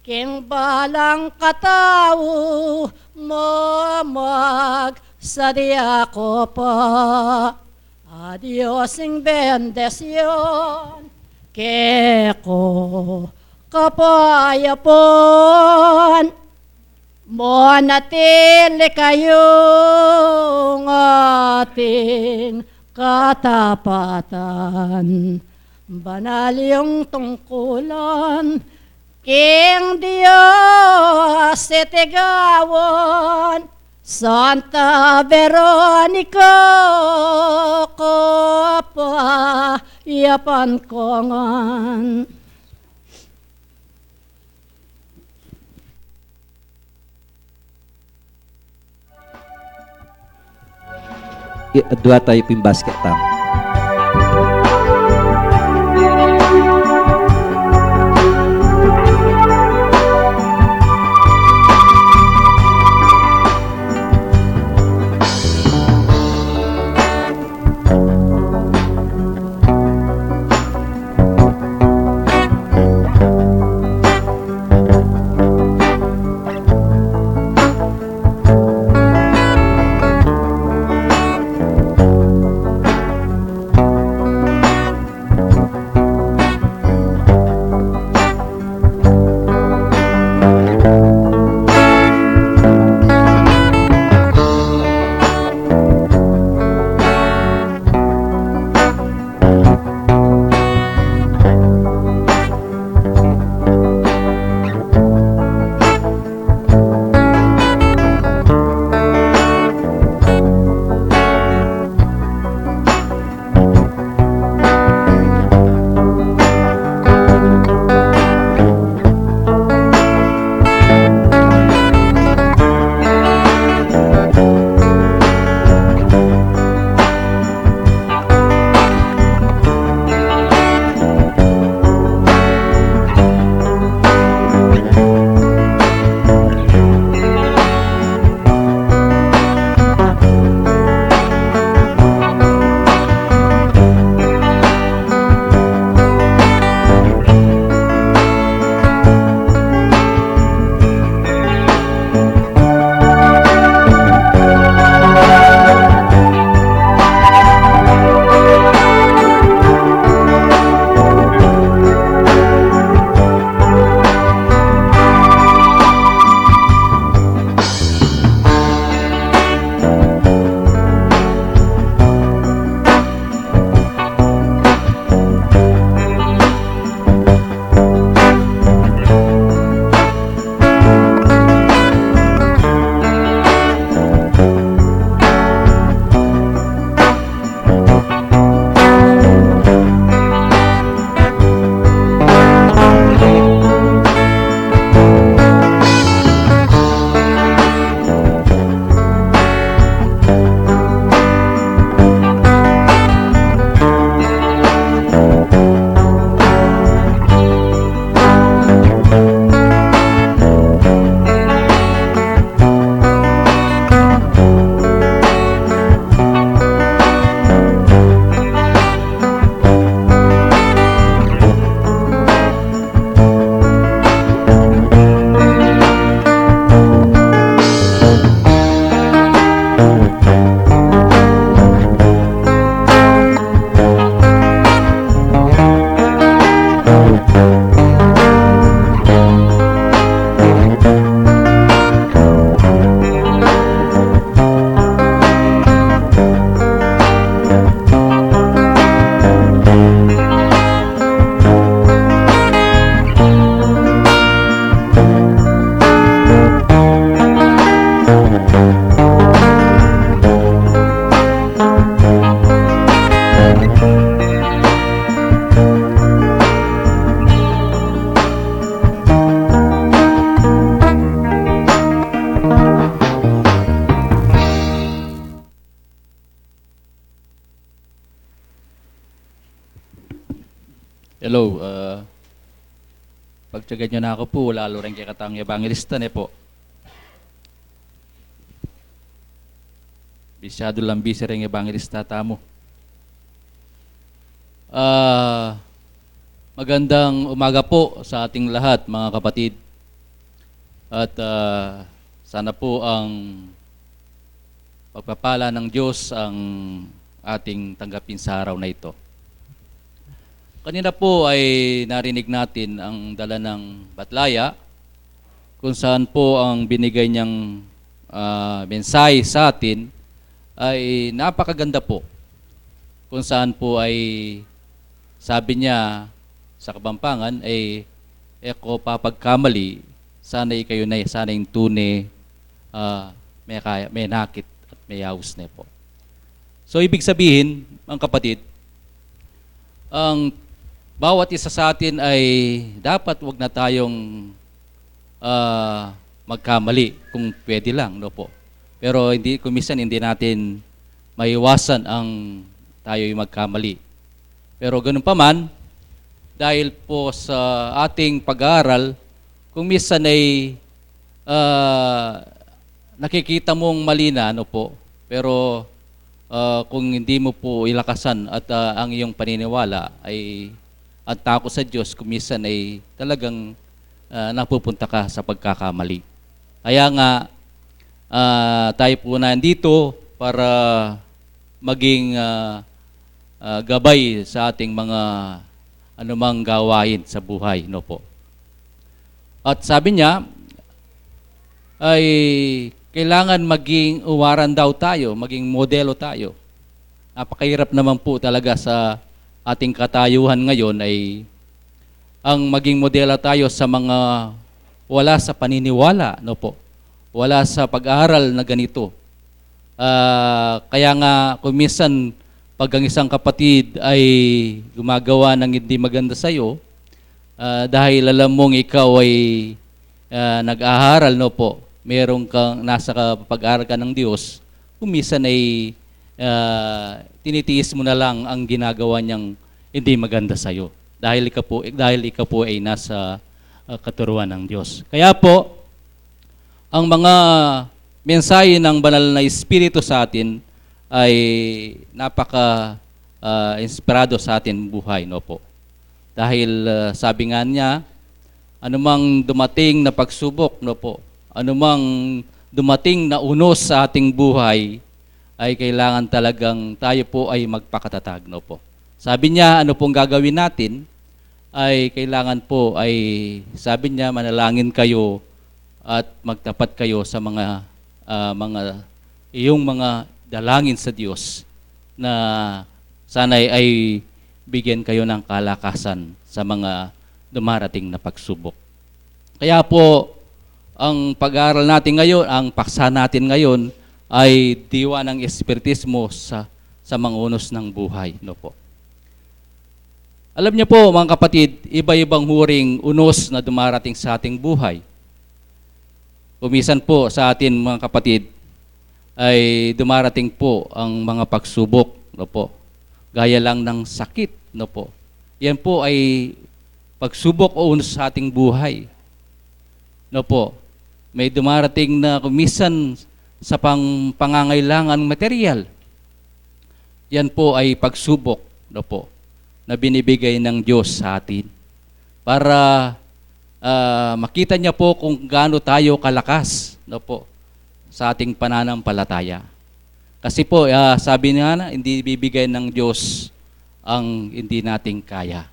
king balang katau mamagsadia ko pa. A Dios ing bendisyun keko kapayapan. Manatili kayung ating katapatan. Banal yung tungkulan, king Dios itigawan, Santa Veronica, kapayapan ko ngan. I-, adwa tayu pin basket tamu. Hello, ah, pagtyagan nyo na ku pu, lalu reng kekatang ebangelista, ne pu. Bisyadu lang bisi reng ebangelista tamu. Ah, magandang umaga po sa ating lahat, mga kapatid. At, ah, sana po ang pagpapala ng Diyos ang ating tanggapin sa araw na ito. Kanina po ay narinig natin ang dala ng Batlaya, kung saan po ang binigay niyang, ah, mensahe sa atin ay napakaganda po. Kung saan po ay sabi niya sa Kapampangan ay, "E ko papagkamali, sana ikayu na, sana ing tune, ah, menakit at meyaus ne pu." So, ibig sabihin, mga kapatid, ang bawat isa sa atin ay dapat wag na tayong, ah, magkamali kung pwede lang, no po. Pero hindi, kung minsan hindi natin maiwasan ang tayo'y magkamali. Pero ganun pa man, dahil po sa ating pag-aaral, kung minsan ay, ah, nakikita mong mali na, ano po, pero, ah, kung hindi mo po ilakasan at, ah, ang iyong paniniwala ay ang takot sa Diyos, kung minsan ay talagang, ah, napupunta ka sa pagkakamali. Kaya nga, ah, tayo po nandito para maging, ah, ah, gabay sa ating mga anumang gawain sa buhay, no po. At sabi niya, ay kailangan maging uwaran daw tayo, maging modelo tayo. Napakahirap naman po talaga sa ating katayuhan ngayon ay ang maging modela tayo sa mga wala sa paniniwala, no po? Wala sa pag-aaral na ganito. Ah, kaya nga, kung minsan, pag ang isang kapatid ay gumagawa ng hindi maganda sa'yo, ah, dahil alam mong ikaw ay, ah, nag-aaral, no po, meron kang, nasa ka, pag-aaral ka ng Diyos, kung minsan ay, ah, tinitiis mo na lang ang ginagawa niyang hindi maganda sa'yo. Dahil ikaw po, dahil ikaw po ay nasa, ah, katuruan ng Diyos. Kaya po, ang mga mensahe ng Banal na Espiritu sa atin ay napaka, ah, inspirado sa atin buhay, no po. Dahil, ah, sabi nga niya, anumang dumating na pagsubok, no po, anumang dumating na unos sa ating buhay, ay kailangan talagang tayo po ay magpakatatag, no po. Sabi niya, ano pong gagawin natin? Ay kailangan po ay, sabi niya, manalangin kayo at magtapat kayo sa mga, ah, mga iyong mga dalangin sa Diyos na sana'y ay bigyan kayo ng kalakasan sa mga dumarating na pagsubok. Kaya po, ang pag-aaral natin ngayon, ang paksa natin ngayon ay diwa ng espiritismo sa, sa mga unos ng buhay, no po. Alam niyo po, mga kapatid, iba-ibang huring unos na dumarating sa ating buhay. Kumisan po sa atin, mga kapatid, ay dumarating po ang mga pagsubok, no po. Gaya lang ng sakit, no po. Yan po ay pagsubok o unos sa ating buhay. No po. May dumarating na kumisan sa pang-, pangangailangan material. Yan po ay pagsubok, no po, na binibigay ng Diyos sa atin para, ah, makita niya po kung gaano tayo kalakas, no po, sa ating pananampalataya. Kasi po, ah, sabi nga na, hindi bibigay ng Diyos ang hindi natin kaya.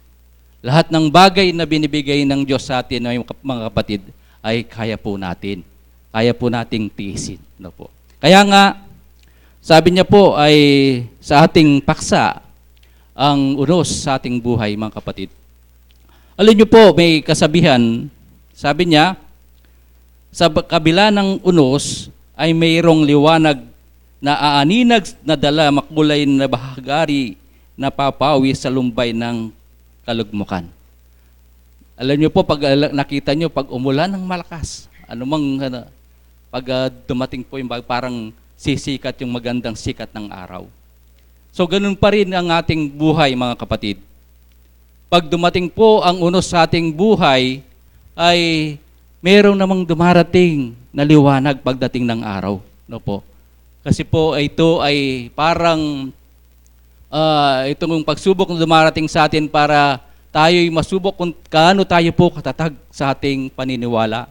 Lahat ng bagay na binibigay ng Diyos sa atin, mga kap-, mga kapatid, ay kaya po natin. Kaya po nating tiisin, no po. Kaya nga, sabi niya po ay sa ating paksa ang unos sa ating buhay, mga kapatid. Alam niyo po, may kasabihan, sabi niya, sa ba-, kabila ng unos ay mayroong liwanag na aaninag na dala, makulay na bahagari na papawi sa lumbay ng kalugmukan. Alam niyo po, pag, ah, nakita niyo, pag umulan ng malakas, anumang, ano, pag, ah, dumating po yung bag-, parang sisikat yung magandang sikat ng araw. So, ganun pa rin ang ating buhay, mga kapatid. pag dumating po ang unos sa ating buhay, ay merong namang dumarating na liwanag pagdating ng araw, no po? Kasi po, ito ay parang, ah, itong pagsubok na dumarating sa atin para tayo'y masubok kung gaano tayo po katatag sa ating paniniwala,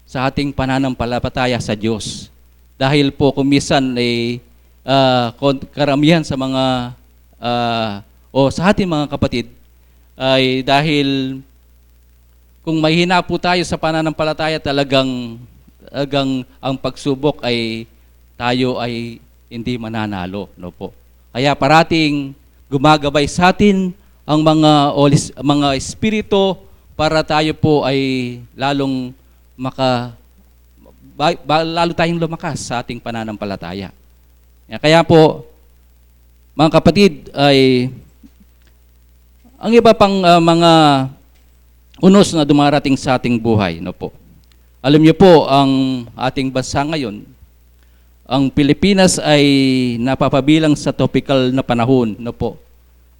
sa ating pananampalataya sa Diyos. Dahil po kung minsan, eh, ah, kon-, karamihan sa mga, ah, o sa ating mga kapatid, ay dahil kung mahina po tayo sa pananampalataya, talagang, talagang ang pagsubok ay tayo ay hindi mananalo, no po? Kaya parating gumagabay sa atin ang mga olis-, mga espiritu para tayo po ay lalong maka-, ba-, ba-, lalo tayong lumakas sa ating pananampalataya. Kaya po, mga kapatid, ay ang iba pang, ah, mga unos na dumarating sa ating buhay, no po. Alam niyo po, ang ating bansa ngayon, ang Pilipinas ay napapabilang sa tropical na panahon, no po,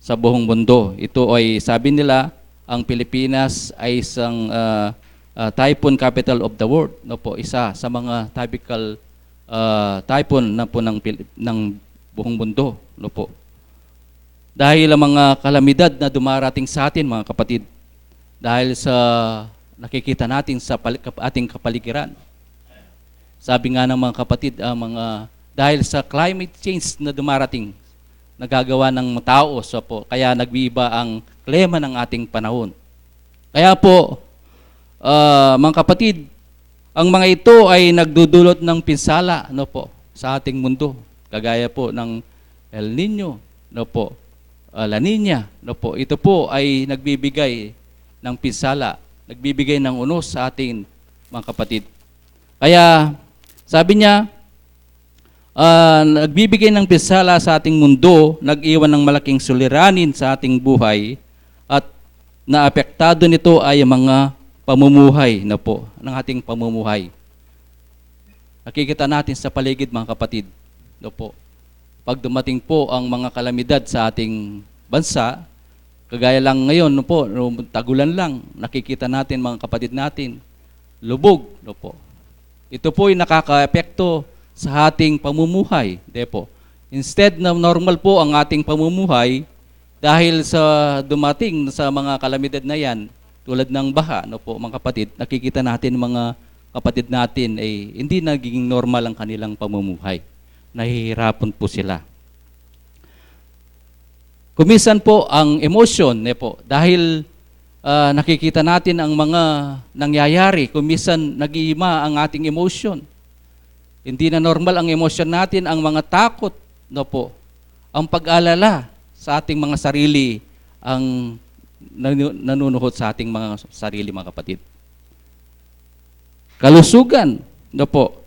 sa buong mundo. Ito ay, sabi nila, ang Pilipinas ay isang, ah, ah, typhoon capital of the world, no po, isa sa mga tropical, ah, typhoon na po ng Pil-, ng buong mundo, no po. Dahil ang mga kalamidad na dumarating sa atin, mga kapatid, dahil sa nakikita natin sa pali-, kap-, ating kapaligiran. Sabi nga ng mga kapatid, ah, mga, dahil sa climate change na dumarating, nagagawa ng tao, so po, kaya nagbiba ang klima ng ating panahon. Kaya po, ah, mga kapatid, ang mga ito ay nagdudulot ng pinsala, no po, sa ating mundo. Kagaya po ng El Niño, no po, ah, La Niña, no po. Ito po ay nagbibigay ng pinsala, nagbibigay ng unos sa ating mga kapatid. Kaya, sabi niya, ah, nagbibigay ng pinsala sa ating mundo, nag-iwan ng malaking suliranin sa ating buhay, at naapektado nito ay ang mga pamumuhay na po, ng ating pamumuhay. Nakikita natin sa paligid, mga kapatid, no po. Pag dumating po ang mga kalamidad sa ating bansa, kagaya lang ngayon, no po, no, tagulan lang, nakikita natin, mga kapatid natin, lubog, no po. Ito po ay nakakaepekto sa ating pamumuhay, di po. Instead na normal po ang ating pamumuhay, dahil sa dumating sa mga kalamidad na yan, tulad ng baha, no po, mga kapatid, nakikita natin, mga kapatid natin, eh, hindi nagiging normal ang kanilang pamumuhay. Nahihirapan po sila. Kuminsan po ang emosyon, ne po, dahil, ah, nakikita natin ang mga nangyayari, kuminsan nag-iima ang ating emosyon. Hindi na normal ang emosyon natin, ang mga takot, no po, ang pag-alala sa ating mga sarili, ang nanu-, nanunuhot sa ating mga sarili, mga kapatid. Kalusugan, no po,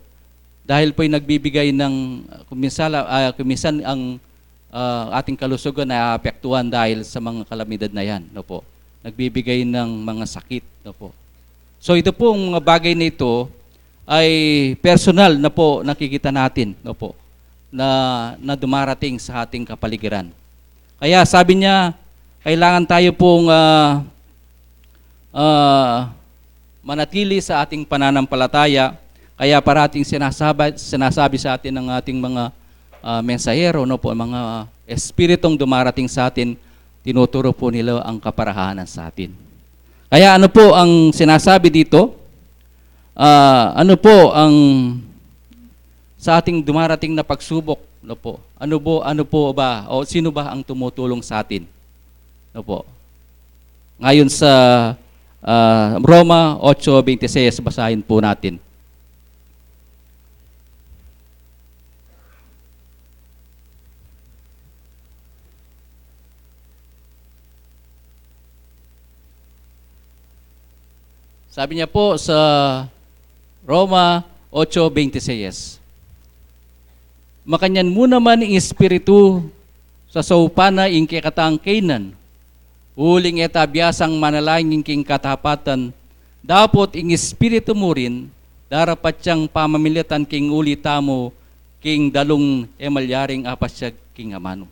dahil po'y nagbibigay ng, ah, kuminsan, ah, kuminsan ang, ah, ating kalusugan ay aapektuhan dahil sa mga kalamidad na yan, no po. Nagbibigay ng mga sakit, no po. So, ito pong mga bagay na ito ay personal na po nakikita natin, no po, na, na dumarating sa ating kapaligiran. Kaya sabi niya, kailangan tayo pong, ah, ah, manatili sa ating pananampalataya. Kaya parating sinasaba-, sinasabi sa atin ng ating mga, ah, mensahero, no po, mga espiritong dumarating sa atin, tinuturo po nila ang kaparahanan sa atin. Kaya ano po ang sinasabi dito? Ah, ano po ang sa ating dumarating na pagsubok, no po? Ano po, ano po ba, o sino ba ang tumutulong sa atin? No po. Ngayon sa, ah, Roma eight twenty-six, basahin po natin. Sabi niya po sa Roma eight twenty-six, "Makanyan mu naman ing Espiritu, sasaupan na ing kekatang kaynan, uling e ta biasang manalangin king katapatan, dapot ing Espiritu mu rin, darapat yang pamamilatan king uli tamu, king dalung e malyaring apasiag king amanu."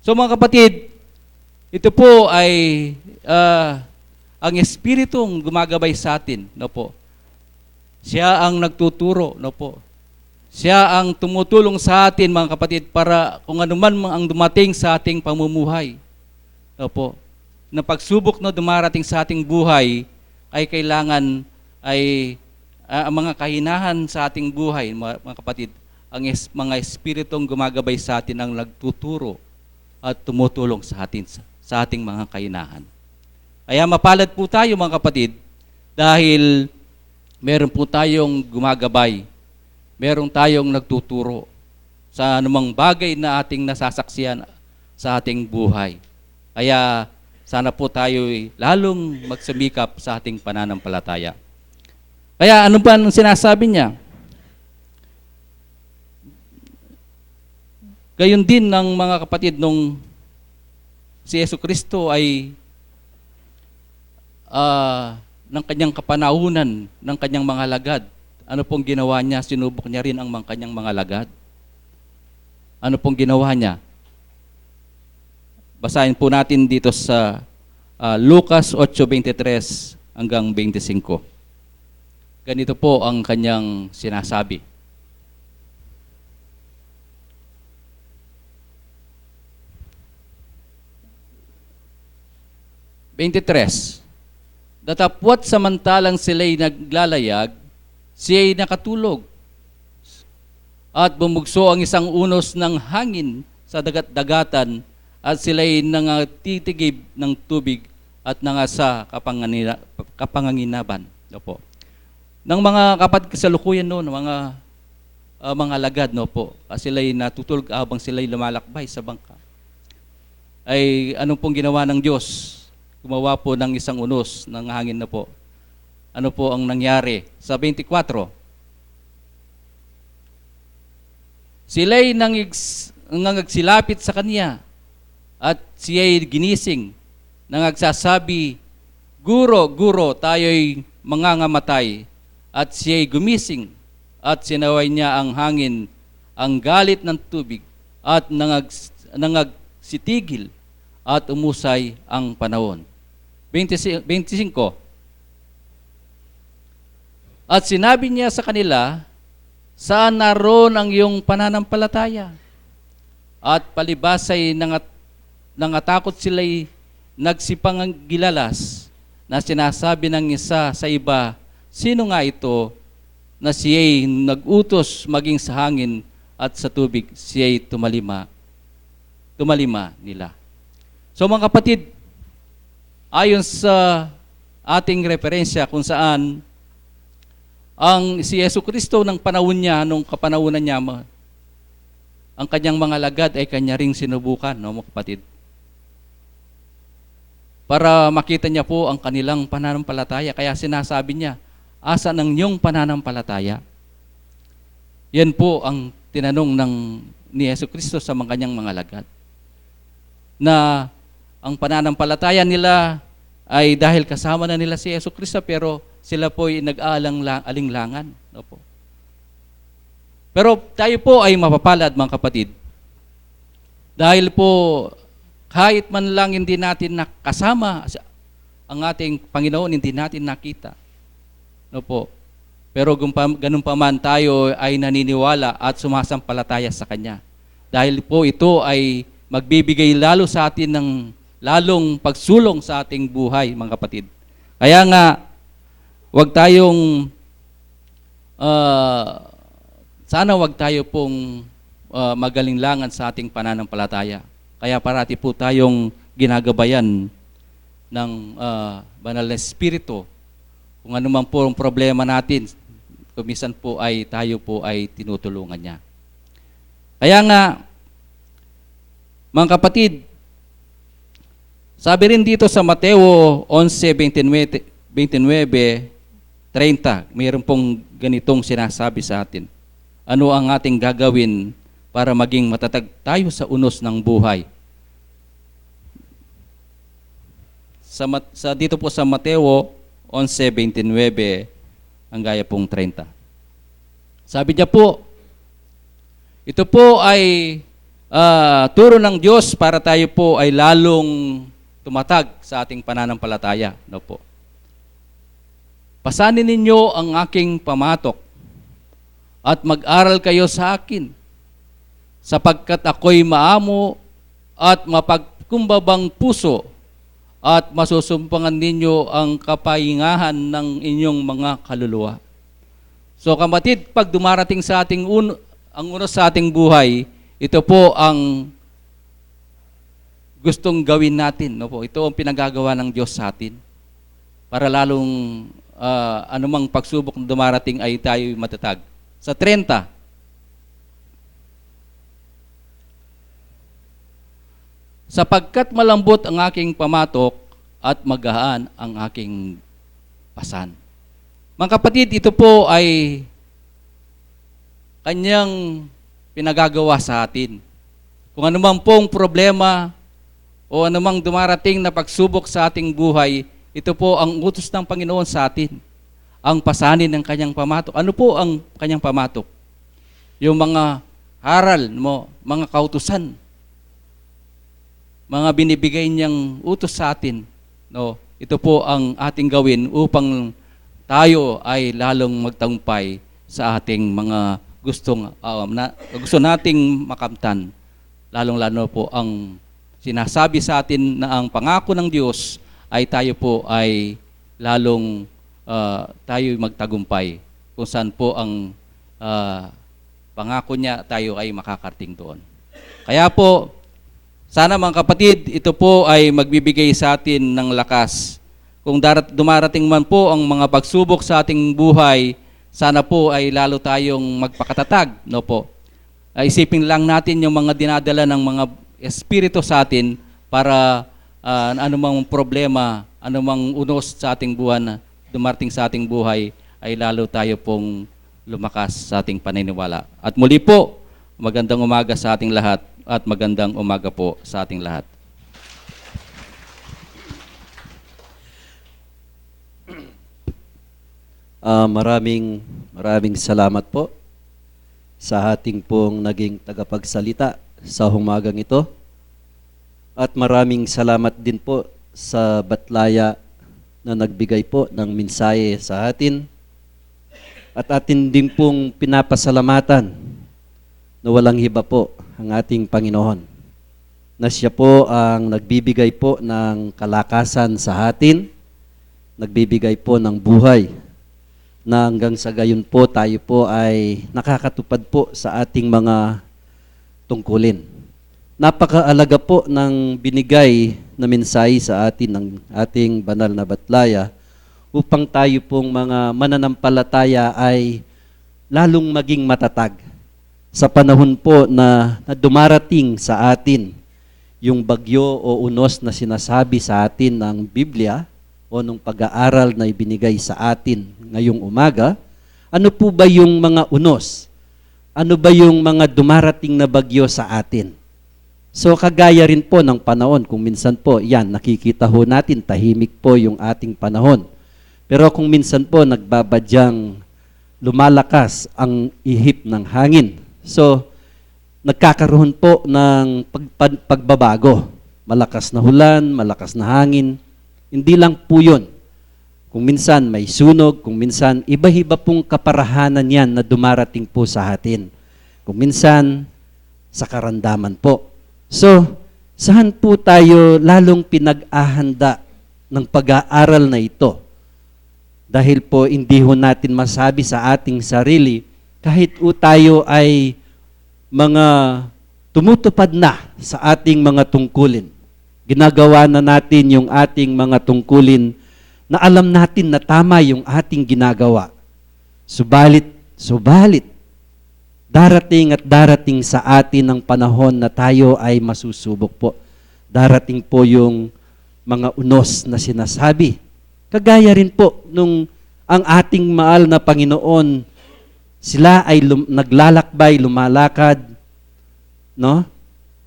So, mga kapatid, Ito po ay, ah, ang Espiritong gumagabay sa atin, no po? Siya ang nagtuturo, no po? Siya ang tumutulong sa atin, mga kapatid, para kung anuman ang dumating sa ating pamumuhay, no po? Na pagsubok na dumarating sa ating buhay, ay kailangan ay, ah, ang mga kahinahan sa ating buhay, mga, mga kapatid, ang es-, mga espiritong gumagabay sa atin ang nagtuturo at tumutulong sa atin, sa, sa ating mga kahinahan. Kaya mapalad po tayo, mga kapatid, dahil meron po tayong gumagabay, meron tayong nagtuturo sa anumang bagay na ating nasasaksihan sa ating buhay. Kaya sana po tayo'y lalong magsumikap sa ating pananampalataya. Kaya ano ba ang sinasabi niya? Gayon din ang mga kapatid, nung si Yesu Kristo ay, ah, ng kanyang kapanahunan, ng kanyang mga lagad. Ano pong ginawa niya? Sinubok niya rin ang mga kanyang mga lagad. Ano pong ginawa niya? Basahin po natin dito sa, ah, Lucas otso veintitrés hanggang veinticinco. Ganito po ang kanyang sinasabi. Veintitrés. Datapwat samantalang sila'y naglalayag, siya'y nakatulog. At bumugso ang isang unos ng hangin sa dagat-dagatan, at sila'y nangatitigib ng tubig at nangasa kapanganina-, kapanganginaban. Opo. Ng mga kapatid kasalukuyan, no, ng mga, ah, mga alagad, no po, ah, sila'y natutulog habang sila'y lumalakbay sa bangka. Ay, ano pong ginawa ng Diyos? Gumawa po ng isang unos ng hangin, no po. Ano po ang nangyari? Sa twenty-four, sila'y nangigs-, nangagsilapit sa kanya, at siya'y ginising, nangagsasabi, "Guro, guro, tayo'y mangangamatay." At siya'y gumising, at sinaway niya ang hangin, ang galit ng tubig, at nangag-, nangagsitigil, at umusay ang panahon. Twenty-six, twenty-five. At sinabi niya sa kanila, "Saan naroon ang iyong pananampalataya?" At palibas ay nangat-, nangatakot sila'y nagsipangilalas, na sinasabi ng isa sa iba, "Sino nga ito na siya'y nag-utos maging sa hangin at sa tubig, siya'y tumalima, tumalima nila?" So, mga kapatid, ayon sa ating referensya kung saan ang si Yesu Kristo ng panahon niya, nung kapanahunan niya, ma-, ang kanyang mga lagad ay kanya ring sinubukan, no, mga kapatid. Para makita niya po ang kanilang pananampalataya. Kaya sinasabi niya, "Asan ang iyong pananampalataya?" Yan po ang tinanong ng, ni Yesu Kristo sa mga kanyang mga lagad. Na ang pananampalataya nila ay dahil kasama na nila si Yesu Kristo, pero sila po'y nag-aalang-, alinlangan. Opo. Pero tayo po ay mapapalad, mga kapatid. Dahil po, kahit man lang hindi natin nakasama sa, ang ating Panginoon, hindi natin nakita. No po. Pero gumpa-, ganun pa man, tayo ay naniniwala at sumasampalataya sa Kanya. Dahil po ito ay magbibigay lalo sa atin ng lalong pagsulong sa ating buhay, mga kapatid. Kaya nga, wag tayong, ah, sana wag tayo pong, ah, magalinlangan sa ating pananampalataya. Kaya parati po tayong ginagabayan ng, ah, Banal na Espiritu. Kung ano man po ang problema natin, kuminsan po ay tayo po ay tinutulungan niya. Kaya nga, mga kapatid, sabi rin dito sa Mateo onse, veintinuebe, veintinuebe, treinta, mayroon pong ganitong sinasabi sa atin. Ano ang ating gagawin para maging matatag tayo sa unos ng buhay? Sa Mat-, sa, dito po sa Mateo onse veintinuebe, ang gaya pong treinta. Sabi niya po, ito po ay, ah, turo ng Diyos para tayo po ay lalong tumatag sa ating pananampalataya, no po? Pasanin ninyo ang aking pamatok at mag-aral kayo sa akin, sapagkat ako'y maamo at mapagkumbabang puso, at masusumpangan ninyo ang kapahingahan ng inyong mga kaluluwa. So, kapatid, pag dumarating sa ating un-, ang unos sa ating buhay, ito po ang gustong gawin natin, no po? Ito ang pinagagawa ng Diyos sa atin. Para lalong, ah, anumang pagsubok na dumarating ay tayo matatag. Sa treinta, "Sapagkat malambot ang aking pamatok at magaan ang aking pasan." Mga kapatid, ito po ay kanyang pinagagawa sa atin. Kung anuman pong problema o anumang dumarating na pagsubok sa ating buhay, ito po ang utos ng Panginoon sa atin, ang pasanin ng kanyang pamatok. Ano po ang kanyang pamatok? Yung mga aral mo, mga kautusan, mga binibigay niyang utos sa atin, no? Ito po ang ating gawin upang tayo ay lalong magtagumpay sa ating mga gustong, ah, na, gusto nating makamtan, lalong-lalo po ang sinasabi sa atin na ang pangako ng Diyos ay tayo po ay lalong, ah, tayo magtagumpay kung saan po ang, ah, pangako niya tayo ay makakarating doon. Kaya po, sana, mga kapatid, ito po ay magbibigay sa atin ng lakas. Kung darat-, dumarating man po ang mga pagsubok sa ating buhay, sana po ay lalo tayong magpakatatag, no po? Ah, isipin lang natin yung mga dinadala ng mga espiritu sa atin para, ah, anumang problema, anumang unos sa ating buwan, dumarating sa ating buhay, ay lalo tayo pong lumakas sa ating paniniwala. At muli po, magandang umaga sa ating lahat at magandang umaga po sa ating lahat. Ah, maraming, maraming salamat po sa ating pong naging tagapagsalita sa umagang ito. At maraming salamat din po sa Batlaya na nagbigay po ng mensahe sa atin. At atin din pong pinapasalamatan na walang iba po ang ating Panginoon, na siya po ang nagbibigay po ng kalakasan sa atin, nagbibigay po ng buhay, na hanggang sa gayon po tayo po ay nakakatupad po sa ating mga tungkulin. Napakaalaga po ng binigay na mensahe sa atin ng ating banal na Batlaya upang tayo pong mga mananampalataya ay lalong maging matatag sa panahon po na, na dumarating sa atin yung bagyo o unos na sinasabi sa atin ng Biblia o nung pag-aaral na ibinigay sa atin ngayong umaga. Ano po ba yung mga unos? Ano ba yung mga dumarating na bagyo sa atin? So, kagaya rin po ng panahon, kung minsan po, yan, nakikita ho natin, tahimik po yung ating panahon. Pero kung minsan po, nagbabadyang lumalakas ang ihip ng hangin. So, nagkakaroon po ng pag-, pag-, pagbabago. Malakas na ulan, malakas na hangin. Hindi lang po yun. Kung minsan may sunog, kung minsan iba-iba pong kaparahanan yan na dumarating po sa atin. Kung minsan, sa karamdaman po. So, saan po tayo lalong pinag-ahanda ng pag-aaral na ito? Dahil po, hindi ho natin masabi sa ating sarili, kahit po tayo ay mga tumutupad na sa ating mga tungkulin. Ginagawa na natin yung ating mga tungkulin na alam natin na tama yung ating ginagawa. Subalit, subalit, darating at darating sa atin ang panahon na tayo ay masusubok po. Darating po yung mga unos na sinasabi. Kagaya rin po nung ang ating mahal na Panginoon, sila ay lum-, naglalakbay, lumalakad, no?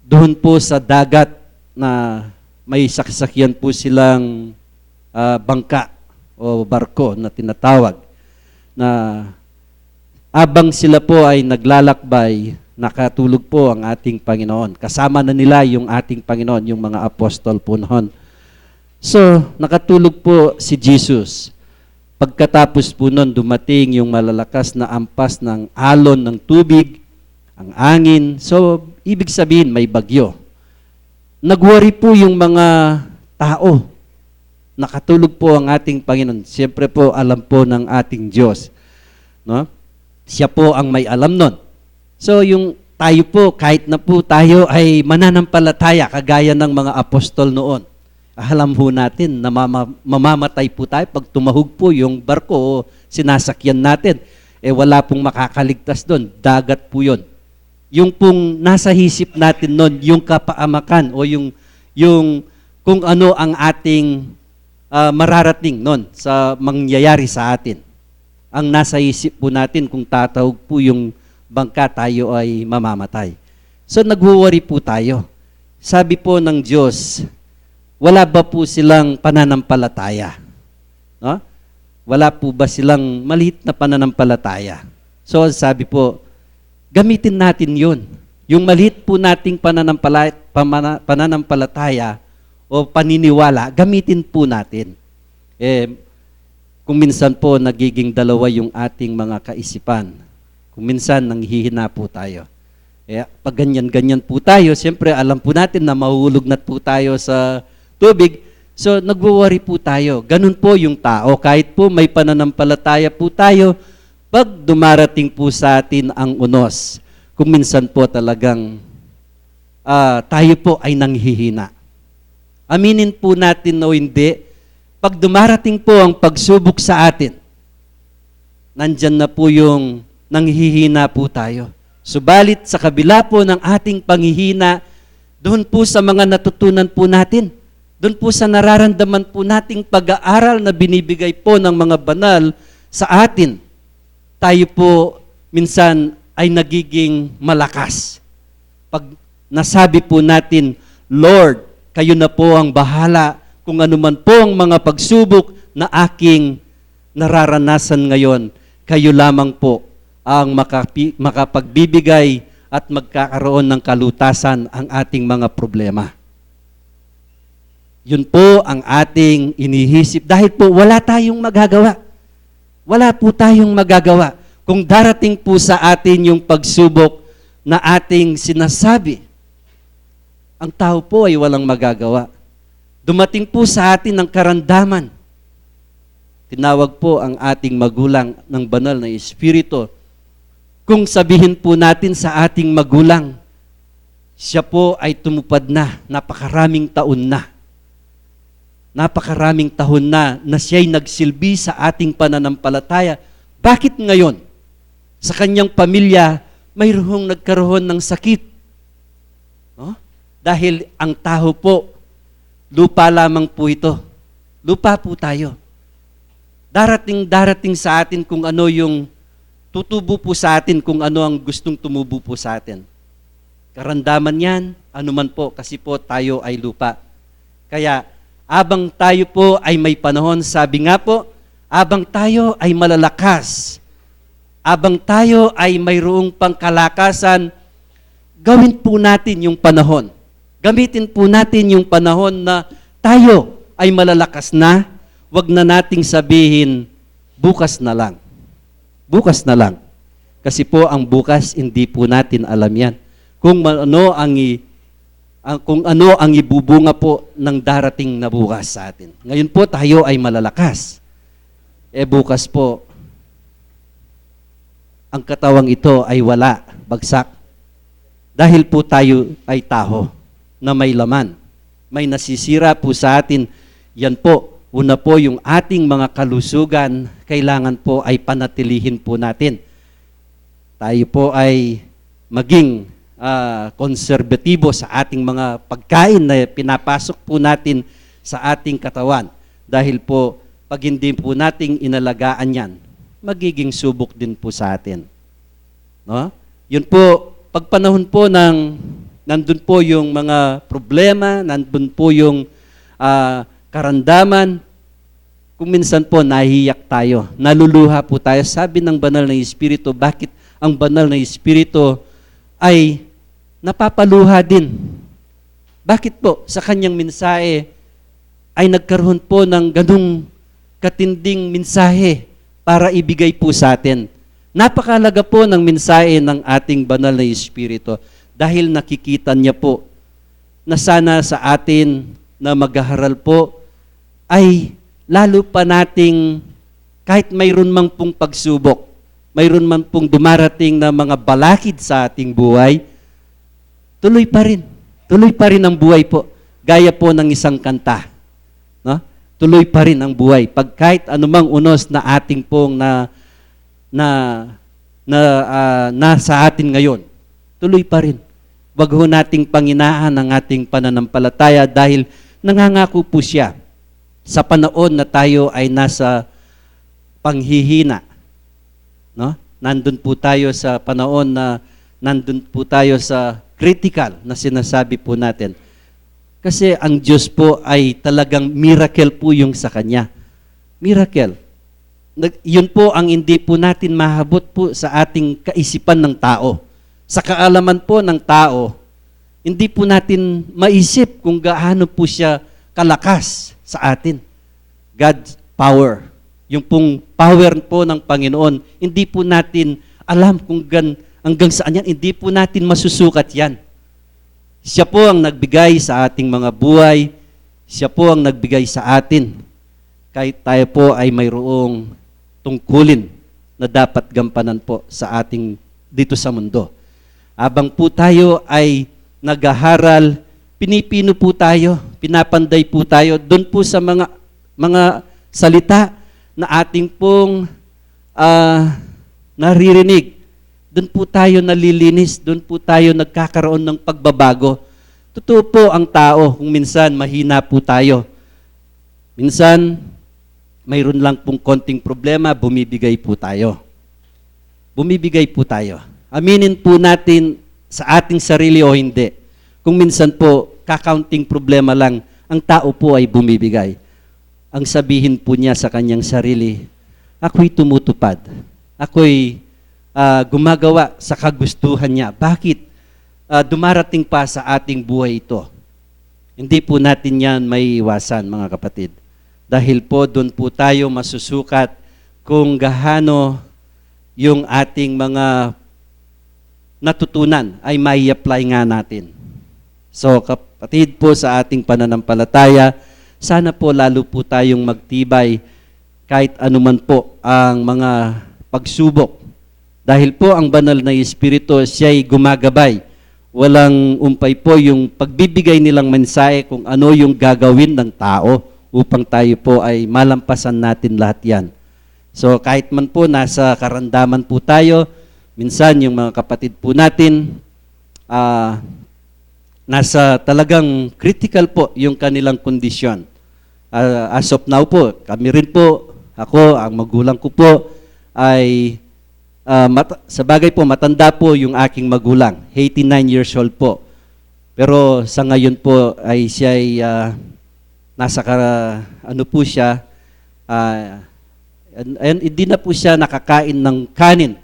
Doon po sa dagat na may saksakyan po silang, ah, bangka o barko na tinatawag, na abang sila po ay naglalakbay, nakatulog po ang ating Panginoon. Kasama na nila yung ating Panginoon, yung mga apostol po noon. So, nakatulog po si Jesus. Pagkatapos po nun, dumating yung malalakas na ampas ng alon ng tubig, ang angin. So, ibig sabihin, may bagyo. Nagwari po yung mga tao. Nakatulog po ang ating Panginoon. Siyempre po, alam po ng ating Diyos. No? Siya po ang may alam nun. So, yung tayo po, kahit na po tayo ay mananampalataya, kagaya ng mga apostol noon, alam po natin na mama-, mamamatay po tayo pag tumahog po yung barko o sinasakyan natin. Eh, wala pong makakaligtas doon. Dagat po yun. Yung pong nasa isip natin nun, yung kapaamakan o yung, yung kung ano ang ating, ah, mararating nun sa mangyayari sa atin. Ang nasa isip po natin kung tatahog po yung bangka, tayo ay mamamatay. So, nagwo-worry po tayo. Sabi po ng Diyos, wala ba po silang pananampalataya? No? Wala po ba silang maliit na pananampalataya? So, sabi po, gamitin natin yun. Yung maliit po nating pananampala-, pamana-, pananampalataya o paniniwala, gamitin po natin. Eh, kung minsan po nagiging dalawa yung ating mga kaisipan, kung minsan nanghihina po tayo. Eh, pag ganyan-ganyan po tayo, siyempre alam po natin na mahuhulog na po tayo sa tubig. So, nagwo-worry po tayo. Ganun po yung tao. Kahit po may pananampalataya po tayo, pag dumarating po sa atin ang unos, kung minsan po talagang, ah, tayo po ay nanghihina. Aminin po natin o hindi, pag dumarating po ang pagsubok sa atin, nandyan na po yung nanghihina po tayo. Subalit sa kabila po ng ating panghihina, doon po sa mga natutunan po natin, doon po sa nararamdaman po nating pag-aaral na binibigay po ng mga banal sa atin, tayo po minsan ay nagiging malakas. Pag nasabi po natin, "Lord, kayo na po ang bahala kung ano man po ang mga pagsubok na aking nararanasan ngayon, kayo lamang po ang makapi-, makapagbibigay at magkakaroon ng kalutasan ang ating mga problema." Yun po ang ating iniisip dahil po wala tayong magagawa. Wala po tayong magagawa. Kung darating po sa atin yung pagsubok na ating sinasabi, ang tao po ay walang magagawa. Dumating po sa atin ang karamdaman. Tinawag po ang ating magulang ng banal na espiritu. Kung sabihin po natin sa ating magulang, siya po ay tumupad na, napakaraming taon na. Napakaraming taon na na siya'y nagsilbi sa ating pananampalataya. Bakit ngayon, sa kanyang pamilya, mayroong nagkaroon ng sakit? No? Dahil ang tao po, lupa lamang po ito. Lupa po tayo. Darating, darating sa atin kung ano yung tutubo po sa atin, kung ano ang gustong tumubo po sa atin. Karamdaman yan, anuman po, kasi po tayo ay lupa. Kaya, abang tayo po ay may panahon, sabi nga po, abang tayo ay malalakas, abang tayo ay mayroong pangkalakasan, gawin po natin yung panahon. Gamitin po natin yung panahon na tayo ay malalakas na. Wag na nating sabihin, "Bukas na lang. Bukas na lang." Kasi po, ang bukas, hindi po natin alam yan. Kung ma-, ano ang i-, ang, kung ano ang ibubunga po ng darating na bukas sa atin. Ngayon po, tayo ay malalakas. Eh, bukas po, ang katawang ito ay wala, bagsak. Dahil po tayo ay tao na may laman. May nasisira po sa atin. Yan po, una po yung ating mga kalusugan, kailangan po ay panatilihin po natin. Tayo po ay maging, ah, konserbatibo sa ating mga pagkain na pinapasok po natin sa ating katawan. Dahil po, pag hindi po nating inalagaan yan, magiging subok din po sa atin. No? Yun po, pagpanahon po ng nandun po yung mga problema, nandun po yung, ah, karamdaman, kung minsan po nahihiyak tayo, naluluha po tayo. Sabi ng Banal na Espiritu, bakit ang Banal na Espiritu ay napapaluha din? Bakit po? Sa kanyang mensahe, ay nagkaroon po ng ganung katinding mensahe para ibigay po sa atin. Napakalaga po ng mensahe ng ating banal na Espiritu dahil nakikita niya po na sana sa atin na maghaharal po ay lalo pa nating kahit mayroon mang pong pagsubok, mayroon man pong dumarating na mga balakid sa ating buhay, tuloy pa rin. Tuloy pa rin ang buhay po. Gaya po ng isang kanta. No? Tuloy pa rin ang buhay. Pag kahit anumang unos na ating pong na, na, na, ah, nasa atin ngayon, tuloy pa rin. Wag ho nating panginaan ang ating pananampalataya dahil nangangako po siya sa panahon na tayo ay nasa panghihina, no? Nandun po tayo sa panahon na nandun po tayo sa critical na sinasabi po natin. Kasi ang Diyos po ay talagang miracle po yung sa Kanya. Miracle. Nag-, yun po ang hindi po natin mahabot po sa ating kaisipan ng tao. Sa kaalaman po ng tao, hindi po natin maisip kung gaano po siya kalakas sa atin. God's power. Yung pong power po ng Panginoon, hindi po natin alam kung gan-, hanggang saan yan. Hindi po natin masusukat yan. Siya po ang nagbigay sa ating mga buhay. Siya po ang nagbigay sa atin. Kahit tayo po ay mayroong tungkulin na dapat gampanan po sa ating dito sa mundo. Abang po tayo ay naghaharal, pinipino po tayo, pinapanday po tayo doon po sa mga, mga salita na ating pong, ah, naririnig. Doon po tayo nalilinis, doon po tayo nagkakaroon ng pagbabago. Totoo po ang tao, kung minsan mahina po tayo. Minsan, mayroon lang pong konting problema, bumibigay po tayo. Bumibigay po tayo. Aminin po natin sa ating sarili o hindi. Kung minsan po, kakaunting problema lang, ang tao po ay bumibigay. Ang sabihin po niya sa kanyang sarili, "Ako'y tumutupad. Ako'y, ah, gumagawa sa kagustuhan niya." Bakit, ah, dumarating pa sa ating buhay ito? Hindi po natin yan maiiwasan, mga kapatid. Dahil po, doon po tayo masusukat kung gaano yung ating mga natutunan ay mai-apply nga natin. So, kapatid po sa ating pananampalataya, sana po lalo po tayong magtibay kahit anuman po ang mga pagsubok. Dahil po ang banal na Espiritu, siya'y gumagabay. Walang umpay po yung pagbibigay nilang mensahe kung ano yung gagawin ng tao upang tayo po ay malampasan natin lahat yan. So, kahit man po nasa karamdaman po tayo, minsan yung mga kapatid po natin, ah, nasa talagang critical po yung kanilang kondisyon. Ah, as of now po, kami rin po, ako, ang magulang ko po, ay, ah, mata-, sa bagay po, matanda po yung aking magulang, eighty-nine years old po. Pero sa ngayon po ay siya'y, ah, nasa ka-, ano po siya, ah, and, and hindi na po siya nakakain ng kanin.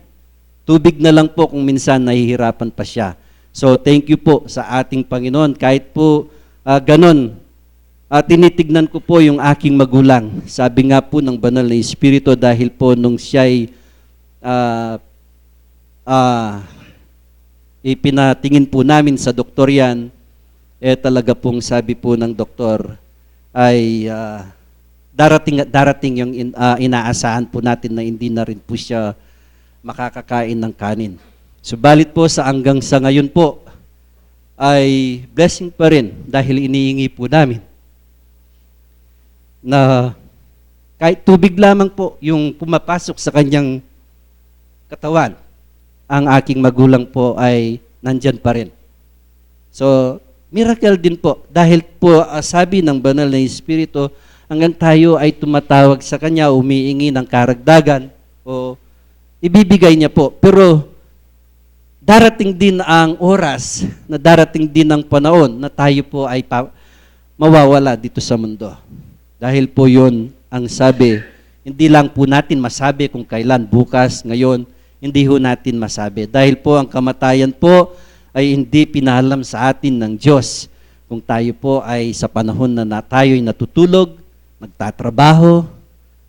Tubig na lang po kung minsan nahihirapan pa siya. So, thank you po sa ating Panginoon. Kahit po, ah, ganon, ah, tinitignan ko po yung aking magulang. Sabi nga po ng Banal na Espiritu, dahil po nung siya'y, ah, ah, ipinatingin po namin sa doktor yan, eh, talaga pong sabi po ng doktor ay, ah, darating at darating yung in-, ah, inaasahan po natin na hindi na rin po siya makakakain ng kanin. Subalit po sa hanggang sa ngayon po ay blessing pa rin dahil iniingi po namin na kahit tubig lamang po yung pumapasok sa kanyang katawan, ang aking magulang po ay nandyan pa rin. So, miracle din po. Dahil po, ah, sabi ng Banal na Espiritu, hanggang tayo ay tumatawag sa Kanya, umiingi ng karagdagan, o ibibigay niya po. Pero darating din ang oras, na darating din ang panahon na tayo po ay pa-, mawawala dito sa mundo. Dahil po yun ang sabi, hindi lang po natin masabi kung kailan, bukas, ngayon, hindi ho natin masabi. Dahil po ang kamatayan po ay hindi pinalam sa atin ng Diyos. Kung tayo po ay sa panahon na, na tayo'y natutulog, nagtatrabaho,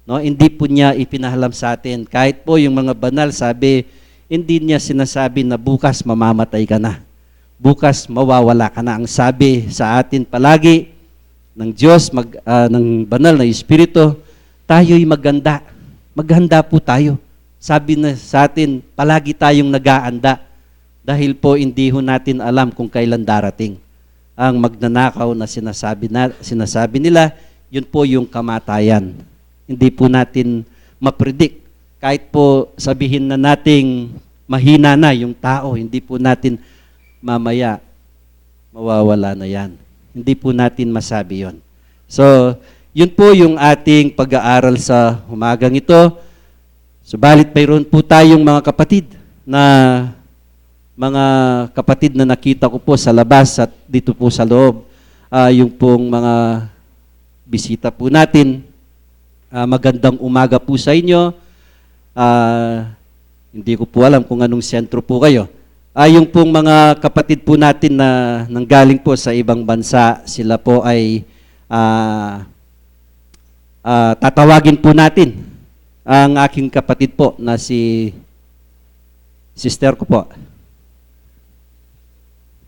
no, hindi po niya ipinahalam sa atin. Kahit po yung mga banal, sabi, hindi niya sinasabi na bukas mamamatay ka na. Bukas mawawala ka na. Ang sabi sa atin palagi ng Diyos, mag, ah, ng banal na Espiritu, tayo'y maghanda. Maghanda po tayo. Sabi na sa atin, palagi tayong nag-aanda. Dahil po hindi ho natin alam kung kailan darating. Ang magnanakaw na sinasabi, na, sinasabi nila, yun po yung kamatayan. Hindi po natin mapredict. Kahit po sabihin na nating mahina na yung tao, hindi po natin mamaya mawawala na yan. Hindi po natin masabi yon. So, yun po yung ating pag-aaral sa umagang ito. Subalit mayroon po tayong mga kapatid na, mga kapatid na nakita ko po sa labas at dito po sa loob. Ah, yung pong mga bisita po natin, ah, magandang umaga po sa inyo. Ah, hindi ko po alam kung anong sentro po kayo. Ah, yung pong mga kapatid po natin na nanggaling po sa ibang bansa, sila po ay, ah, ah, tatawagin po natin ang aking kapatid po na si sister ko po.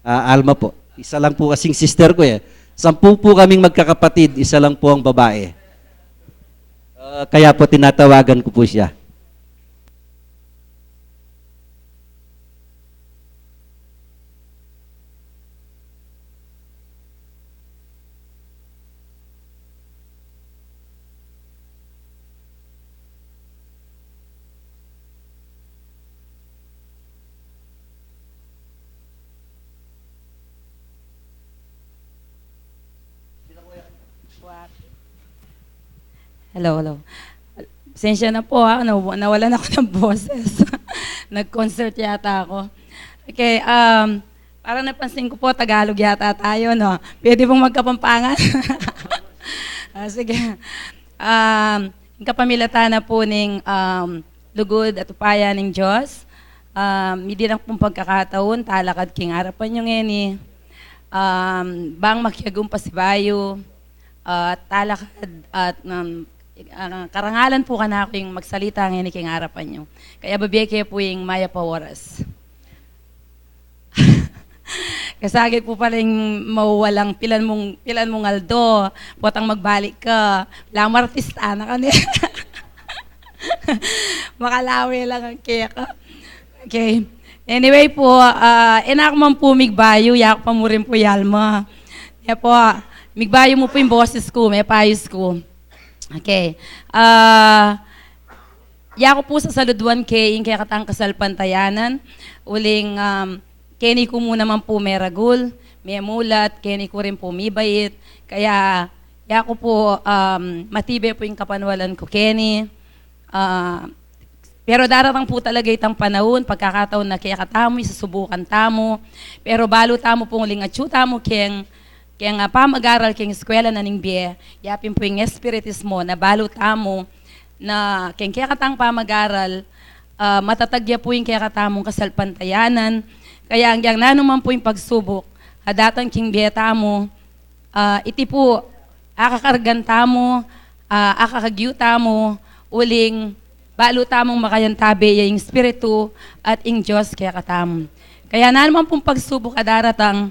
Ah, Alma po. Isa lang po kasing sister ko eh. Sampu po kaming magkakapatid, isa lang po ang babae. Ah, kaya po tinatawagan ko po siya. Hello, hello. Pasensya na po, ha, naw-, nawalan ako ng boses. Nag-concert yata ako. Okay, um, parang napansin ko po, Tagalog yata tayo, no? Pwede pong magkapampangan? Ah, sige. Um, ing kapamilatan na po ning, um, lugud at upaya ning Dios, um, midi na pong pagkakataon, talakad king arapan yu ngeni. Um, bang makiagum pasibayu, ah, talakad at, um, ah, karangalan po kanaku ing magsalita ngeni king arapan yu. Kaya babie ke po ing mayap a oras. Kasagad po pala ing mawalang pilan mung, pilan mung aldo, potang magbalik ka. Lamang artista na kani. Makalawe lang ang keka. Okay. Anyway po, ah, e na ku man po migbayu, yaku pa mu rin po i Alma. Ya po, migbayu mu po ing boses ku, mepayus ku. Okay. Ah, yaku po sasaluduan ke ing kekatang kasalpantayanan, uling, um, keni ku mu naman po meragul, memulat, keni ku rin po mibait. Kaya, yaku po, um, matibe po ing kapanwalan ku keni. Ah, pero daratang po talaga itang panaun, pagkakataon na kekatamu, isusubukan tamu. Pero balu tamu pung uling atyu tamu keng, keng, ah, pamagaral keng eskwela na ning bie, yapin po ing espiritismo na balu tamu na keng kekatang pamagaral, ah, matatag ya po ing kekatamung kasalpantayanan. Kaya agyang nanu man po ing pagsubuk a datang king bie tamu, ah, iti po, akakargan tamu, ah, akakagyu tamu, uling balu tamung makayantabe ya ing Espiritu at ing Dios kekatamu. Kaya nanu man pung pagsubuk a daratang,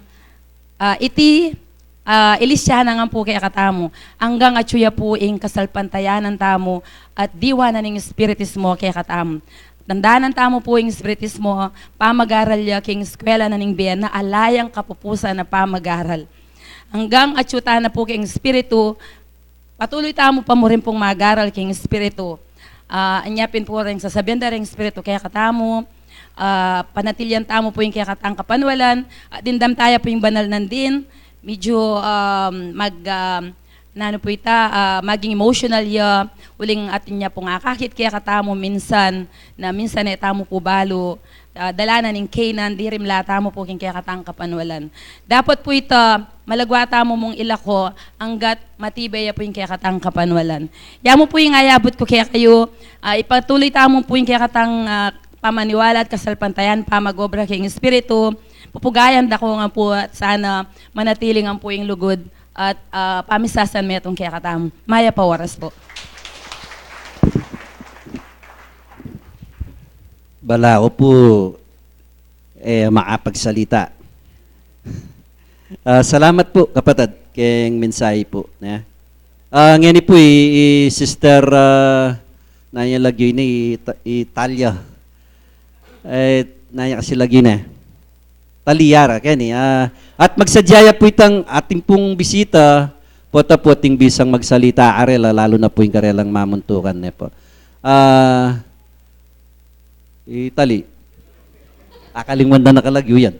ah, iti, ah, ilisya na ngan po kekatamu, anggang atyu ya po ing kasalpantayanan tamu at diwa na ning espiritismo kekatamu. Tandanan tamu po ing espiritismo, pamagaral ya king eskwela na ning bie na ala yang kapupusan a pamagaral. Anggang atyu ta na po king Espiritu, patuloy tamu pa mu rin pung magaral king Espiritu. Ah, anya pin po ring sasabian da ring Espiritu kekatamu, ah, panatilian tamu po ing kekatang kapanwalan, at dimdam taya po ing banal nandin, medyo, um, mag, um, nanu po ita, ah, maging emotional ya, uling atin ya pung akakit kekatamu minsan, na minsan e tamu po balu, ah, dalanan ing keynan, dirimla tamu po king kekatang kapanwalan. Dapat po ita, malagwa tamu mung ilako, anggat matibe ya po ing kekatang kapanwalan. Ya mu po ing ayabut ku kekayu, ah, ipatuloy tamu po ing kekatang, ah, pamaniwala at kasalpantayan, pamag-obra king Espiritu, Pupugayan da ko ngan pu at sana manatili ngan pu ing lugud at, ah, pamisasan metung kekatamu. Mayap a oras pu. Balaku pu, e, makapagsalita. Ah, salamat pu, kapatad, keng mensahe pu, ne? Ah, ngeni pu, i, i Sister, ah, nanu ya lagyu ini, i Ta-, i Talia. E, nanu ya kasi lagyu ini? Talia ra, keni, ah, at magsadya ya pu itang atin pung bisita, pota pu atin bisang magsalita karela, lalu na pu ing karelang mamuntukan, ne pu. Ah, i Tali. Akalingwan da na kalagyu yan.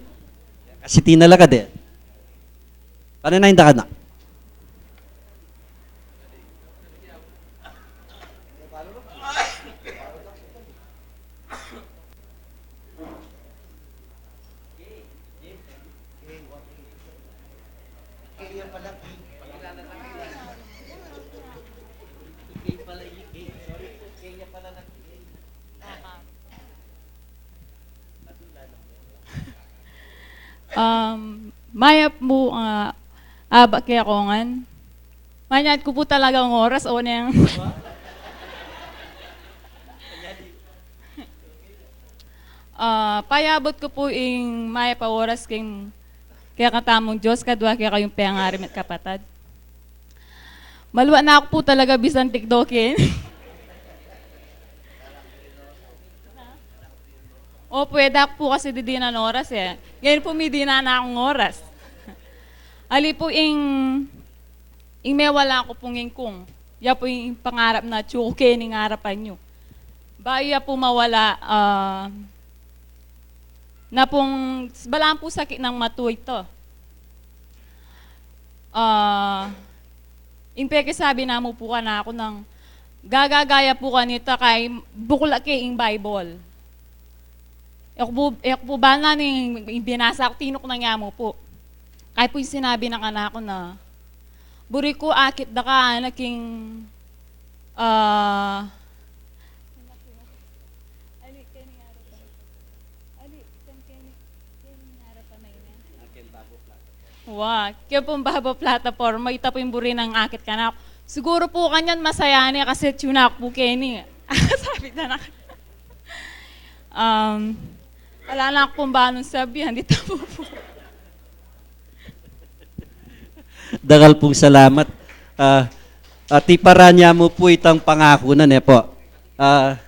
Kasi tinalakad e. Pananayin da ka na. Um, mayap mu, ah, aba ke kongan. Manyad ku pu talagang oras, o neng. Ah, payabut ku pu ing mayap a oras king kekatamung Dios, kadua kekayung pengari mi at kapatad. Malwa na ku pu talaga bisan tikdo keni. Opu, e da ku pu kasi didinan oras e. Ngeni pu midinan na kung oras. Ali pu ing, ing mewala ku pung ingkung. Ya pu ing pangarap na atyu ku keni ing arapan yu. Bayu ya pu mawala, ah, na pung balang pu sakit nang matu ita. Ah, ing pekisabi na mu pu kanaku nang gagagaya pu kanita kay buklat ke ing Bible. E ku pu, e ku pu bana ning binasa ku, tinuknang ya mu pu. Kaya pu ing sinabi na kanaku na, "Buri ku akit da ka, anak, king, ah, wa, keng pung babo plataporma, ita pu ing buri nang akit kanaku." Siguru pu kanyan masaya ne kasi atyu na ku pu keni. Sabi da na. Um, ala na ku pung banung sabian, ita pu pu. Dakal pung salamat. Ah, ah, tiparan ya mu pu itang pangaku na, ne pu. Ah,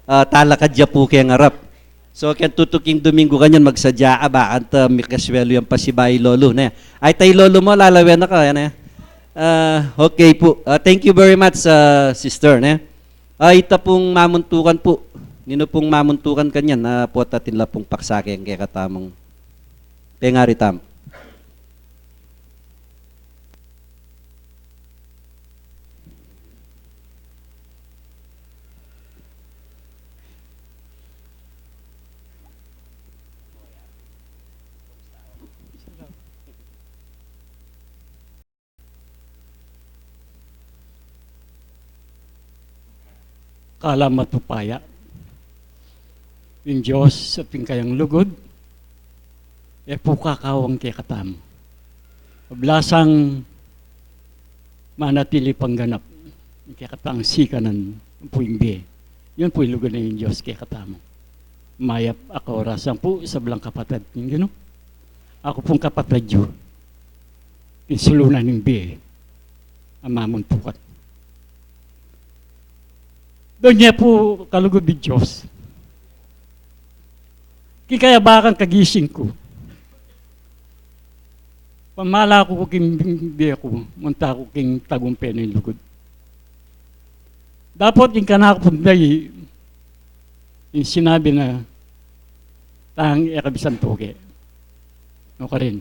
ah, talakad ya pu keng arap. So, keng tutuking Domingo kanyan magsadya ka, baka anta mikaswelu yang pasibayu i Lolo, ne? Ay, ta i Lolo mu, lalawen na ka, ne? Ah, okay pu. Ah, thank you very much, ah, sister, ne? Ah, ita pung mamuntukan pu. Ninu pung mamuntukan kanyan, ah, pota atin la pung paksa keng kekatamung pengari tamu. Kalam at upaya ning Dios at ing kayang lugud, e pu kakawang kekatamu. Ablasang manatili pangganap ing kekatang sikanan pu ing bie. Yun pu ing lugud na ning Dios kekatamu. Mayap a kaorasan pu, sablang kapatad ning Ginu. Aku pung kapatad yu, ing sulunan ning bie a mamuntukan. Deng ya pu kalugud ning Dios, king kayabakan kagising ku, pamala ku king bie ku, munta ku king tagumpe ning lugud. Dapot ing kanaku pung dayi, ing sinabi na, tang e ka bisan tuke. Nukarin,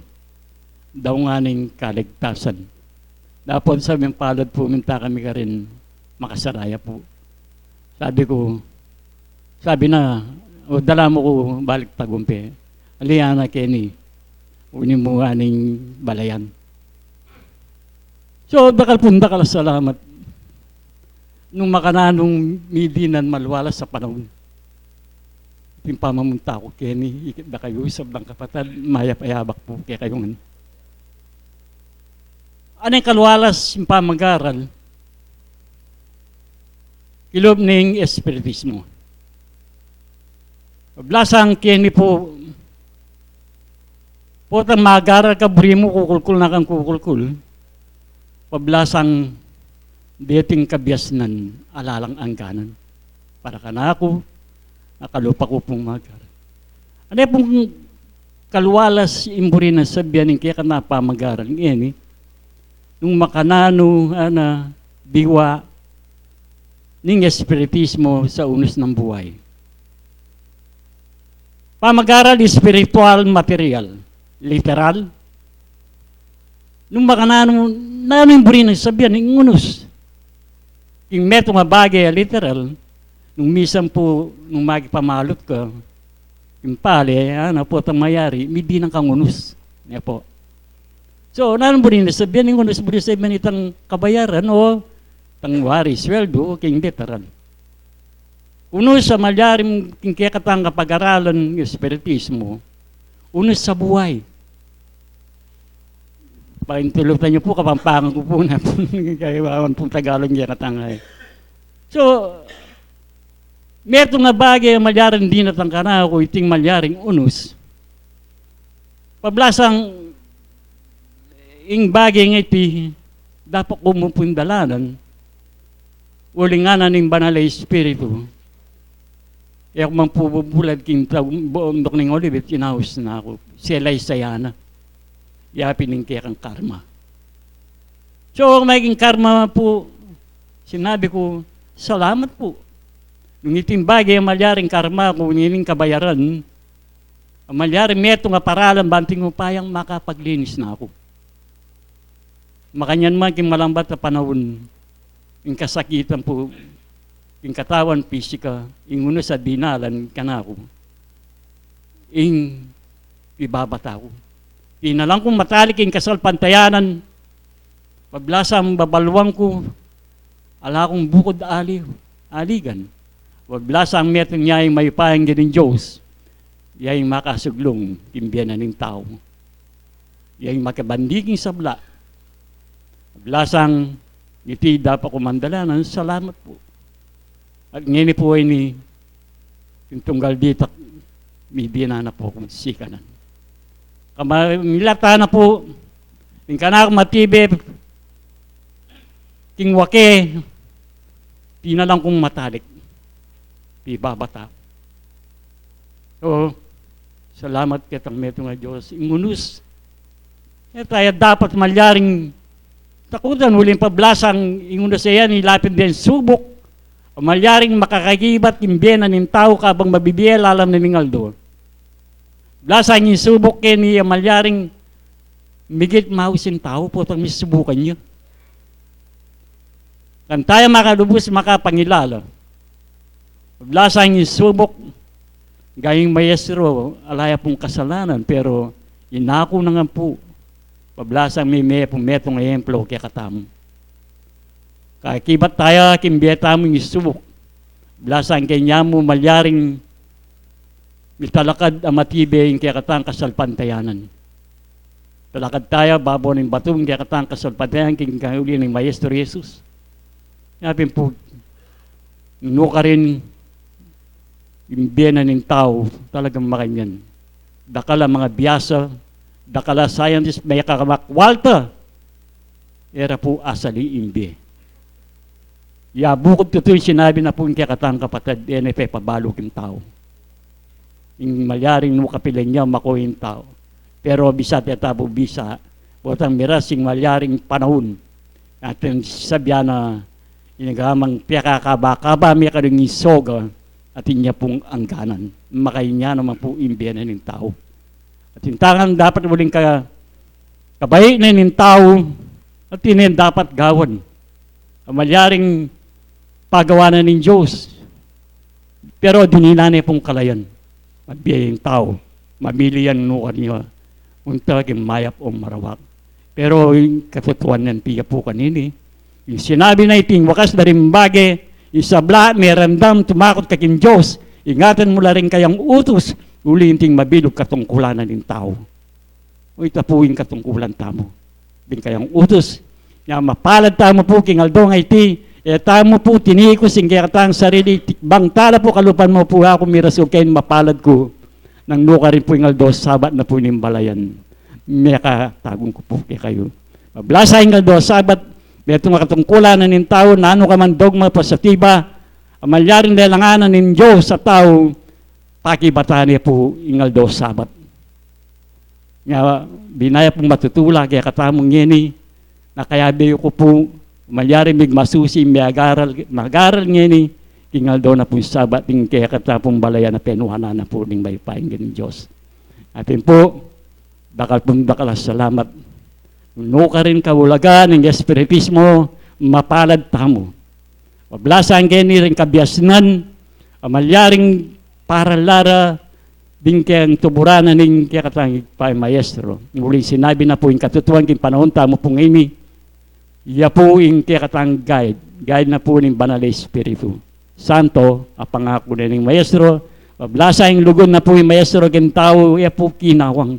daungan ning kaligtasan. Dapot sabing palad pu, minta kami karin makasaraya pu. Sabi ku, sabi na, o, dala mu ku balik tagumpe. Ali ya na keni, uni mu ning balayan. So, dakal pung dakal a salamat. Nung makananung midinan maluwalas a panaun, Ing pamamunta ku keni, ikit da kayu, sablang kapatad, mayap a yabak pu kekayu ngan. Ane ing kalualas ning pamagaral kilub ning espiritismo. Pablasang keni pu, potang magaral ka buri mu, kukulkul na kang kukulkul. Pablasang deting kabiasnan, ala lang angganan. Para kanaku, akalupa ku pung magaral. Ane pung kalualas ing buri nang sabian ning kekatang pamagaral ngeni, nung makananu a diwa ning espiritismo sa unus nang buai. Pamagaral espiritual, material, literal. Nung makananu, nanu ing buri nang sabian ning unus? King metung a bage a literal, nung misan pu, nung makipamalut ka, ing pale, ana, potang mayari, midinan kang unus. Ne pu. So, nanu buri nang sabian ning unus? Buri sabian itang kabayaran o itang wari, sweldu, king literal. Unus a malyari king kekatang kapagaralan ning espiritismo, unus sa buai. Paintulutan yu pu, Kapampangan ku pu na pu, kaya wawan pung Tagalog ing kekatang ai. So, metung a bage a malyaring dinatang kanaku, iting malyaring unus. Pablasang ing bage a iti, dapat ku mu pung dalanan, uling ngana ning Banal a Espiritu, e ku man pu bubulad king tau, bunduk ning Olivet, inaus na ku, salaysaya na. Yapin ing kekang karma. So, maging karma pu, sinabi ku, salamat pu. Nung iting bage a malyaring karma ku, ngening kabayaran, a malyaring metung a paralan, bang atin upayang makapaglinis na ku. Makanyan man king malambat a panaun, ing kasakitan pu, ing katawan, pisika, ing unus a dinalan kanaku, ing pibabata ku. Tinalan kung matalik ing kasalpantayanan, pablasang babaluan ku, ala kung bukud ali, aligan. Pablasang metung ya ing mayupayang Ginu ning Dios, ya ing makasuglung king bie na ning tau. Ya ing makibandi king sabla. Pablasang iti dapat ku mang dalanan, salamat pu. At ngeni pu ini, ing tunggal ditak, midinan na pu kung sikanan. Kamamilatan na pu, ing kanaku matibe, king wake, tinalan kung matalik, pibabata. O, salamat ketang metung a Dios. Ing unus, e taya dapat malyaring takutan, uling pablasang ing unus a yan, ilapit da ing subuk, a malyaring makakakibat king bie na ning tau kabang mabibie lalam na ning aldo. Blasang ing subuk keni a malyaring migit maus ing tau, potang misubukan ya. Kanita ya makalubus makapangilala. Pablasang ing subuk, gayung maestro, ala ya pung kasalanan, pero inaku na ngan pu, pablasang meme pung metung ehemplo kekatamu. Kakibat taya king bie tamu ing subuk. Blasang keni mu malyaring mitalakad a matibe ing kekatang kasalpantayanan. Talakad taya babo ning batu ing kekatang kasalpantayanan king kauli ning Maestro Jesus. Yapin pu, nukarin ing bie na ning tau, talagang makanyan. Dakal a mga biyasa, dakal a scientist, mekakamakwalta, e ra pu asali ing bie. Ya bukud tutu ing sinabi na pu ing kekatang kapatad, e ne pepabalu king tau. Ing malyaring nukapilan ya, makuya ing tau. Pero bisa teta pu bisa, potang miras ing malyaring panaun. Atin sabian na, ing agamang pekakaba-kaba me kanu ing soga, atin ya pung angganan. Makanyan naman pu ing bie na ning tau. Atin tangan dapat uling ka, kabaitan ning tau, atin ne dapat gawan. A malyaring pagawa na ning Dios. Pero dininan ne pung kalayan. Mabie ing tau, mamili ya nung nukarin ya, unta king mayap o marawak. Pero ing katutuan na pin ya pu kanini, ing sinabi na iting wakas da ring bage, ing sabla, meramdam, tumakut ka king Dios, Ingatan mu la ring kayang utus, uli ing mabilug katungkulan na ning tau. O ita pu ing katungkulan tamu. Ding kayang utus. Nya mapalad tamu pu king aldo a iti, e tamu pu tinikus ing kekatang sarili, tikbang tala pu, kalupan mu pu aku, mirasu keng mapalad ku. Nang nukarin pu ing aldo Sabat na pu ning balayan. Mekatagun ku pu kekayu. Mablasang ing aldo Sabat, metung a katungkulan na ning tau, nanu ka man dogma, pasatiba, a malyaring lelangan na ning Dios a tau, pakibatan ne pu ing aldo Sabat. Nya, binaya pung matutula kekatamu ngeni, na kayabe ku pu, malyari ming masusi, magaral, magaral ngeni, king aldo na pung Sabat, ding kekata pung balayan a penuhanan na pu ning mayupayang Dios. Atin pu, dakal pung dakal a salamat. Nukarin kaulagan ning espiritismo, mapalad tamu. Mablasang keni ring kabiasnan, a malyaring paralara, ding keng tuburan na ning kekatang Ibpa, maestro. Uling sinabi na pu ing katutuan king panaun tamu pu ngeni, iya pu ing kekatang guide, guide na pu ning Banal a Espiritu Santo, a pangaku na ning maestro, mablasang ing lugud na pu ing maestro king tau, iya pu kinawang.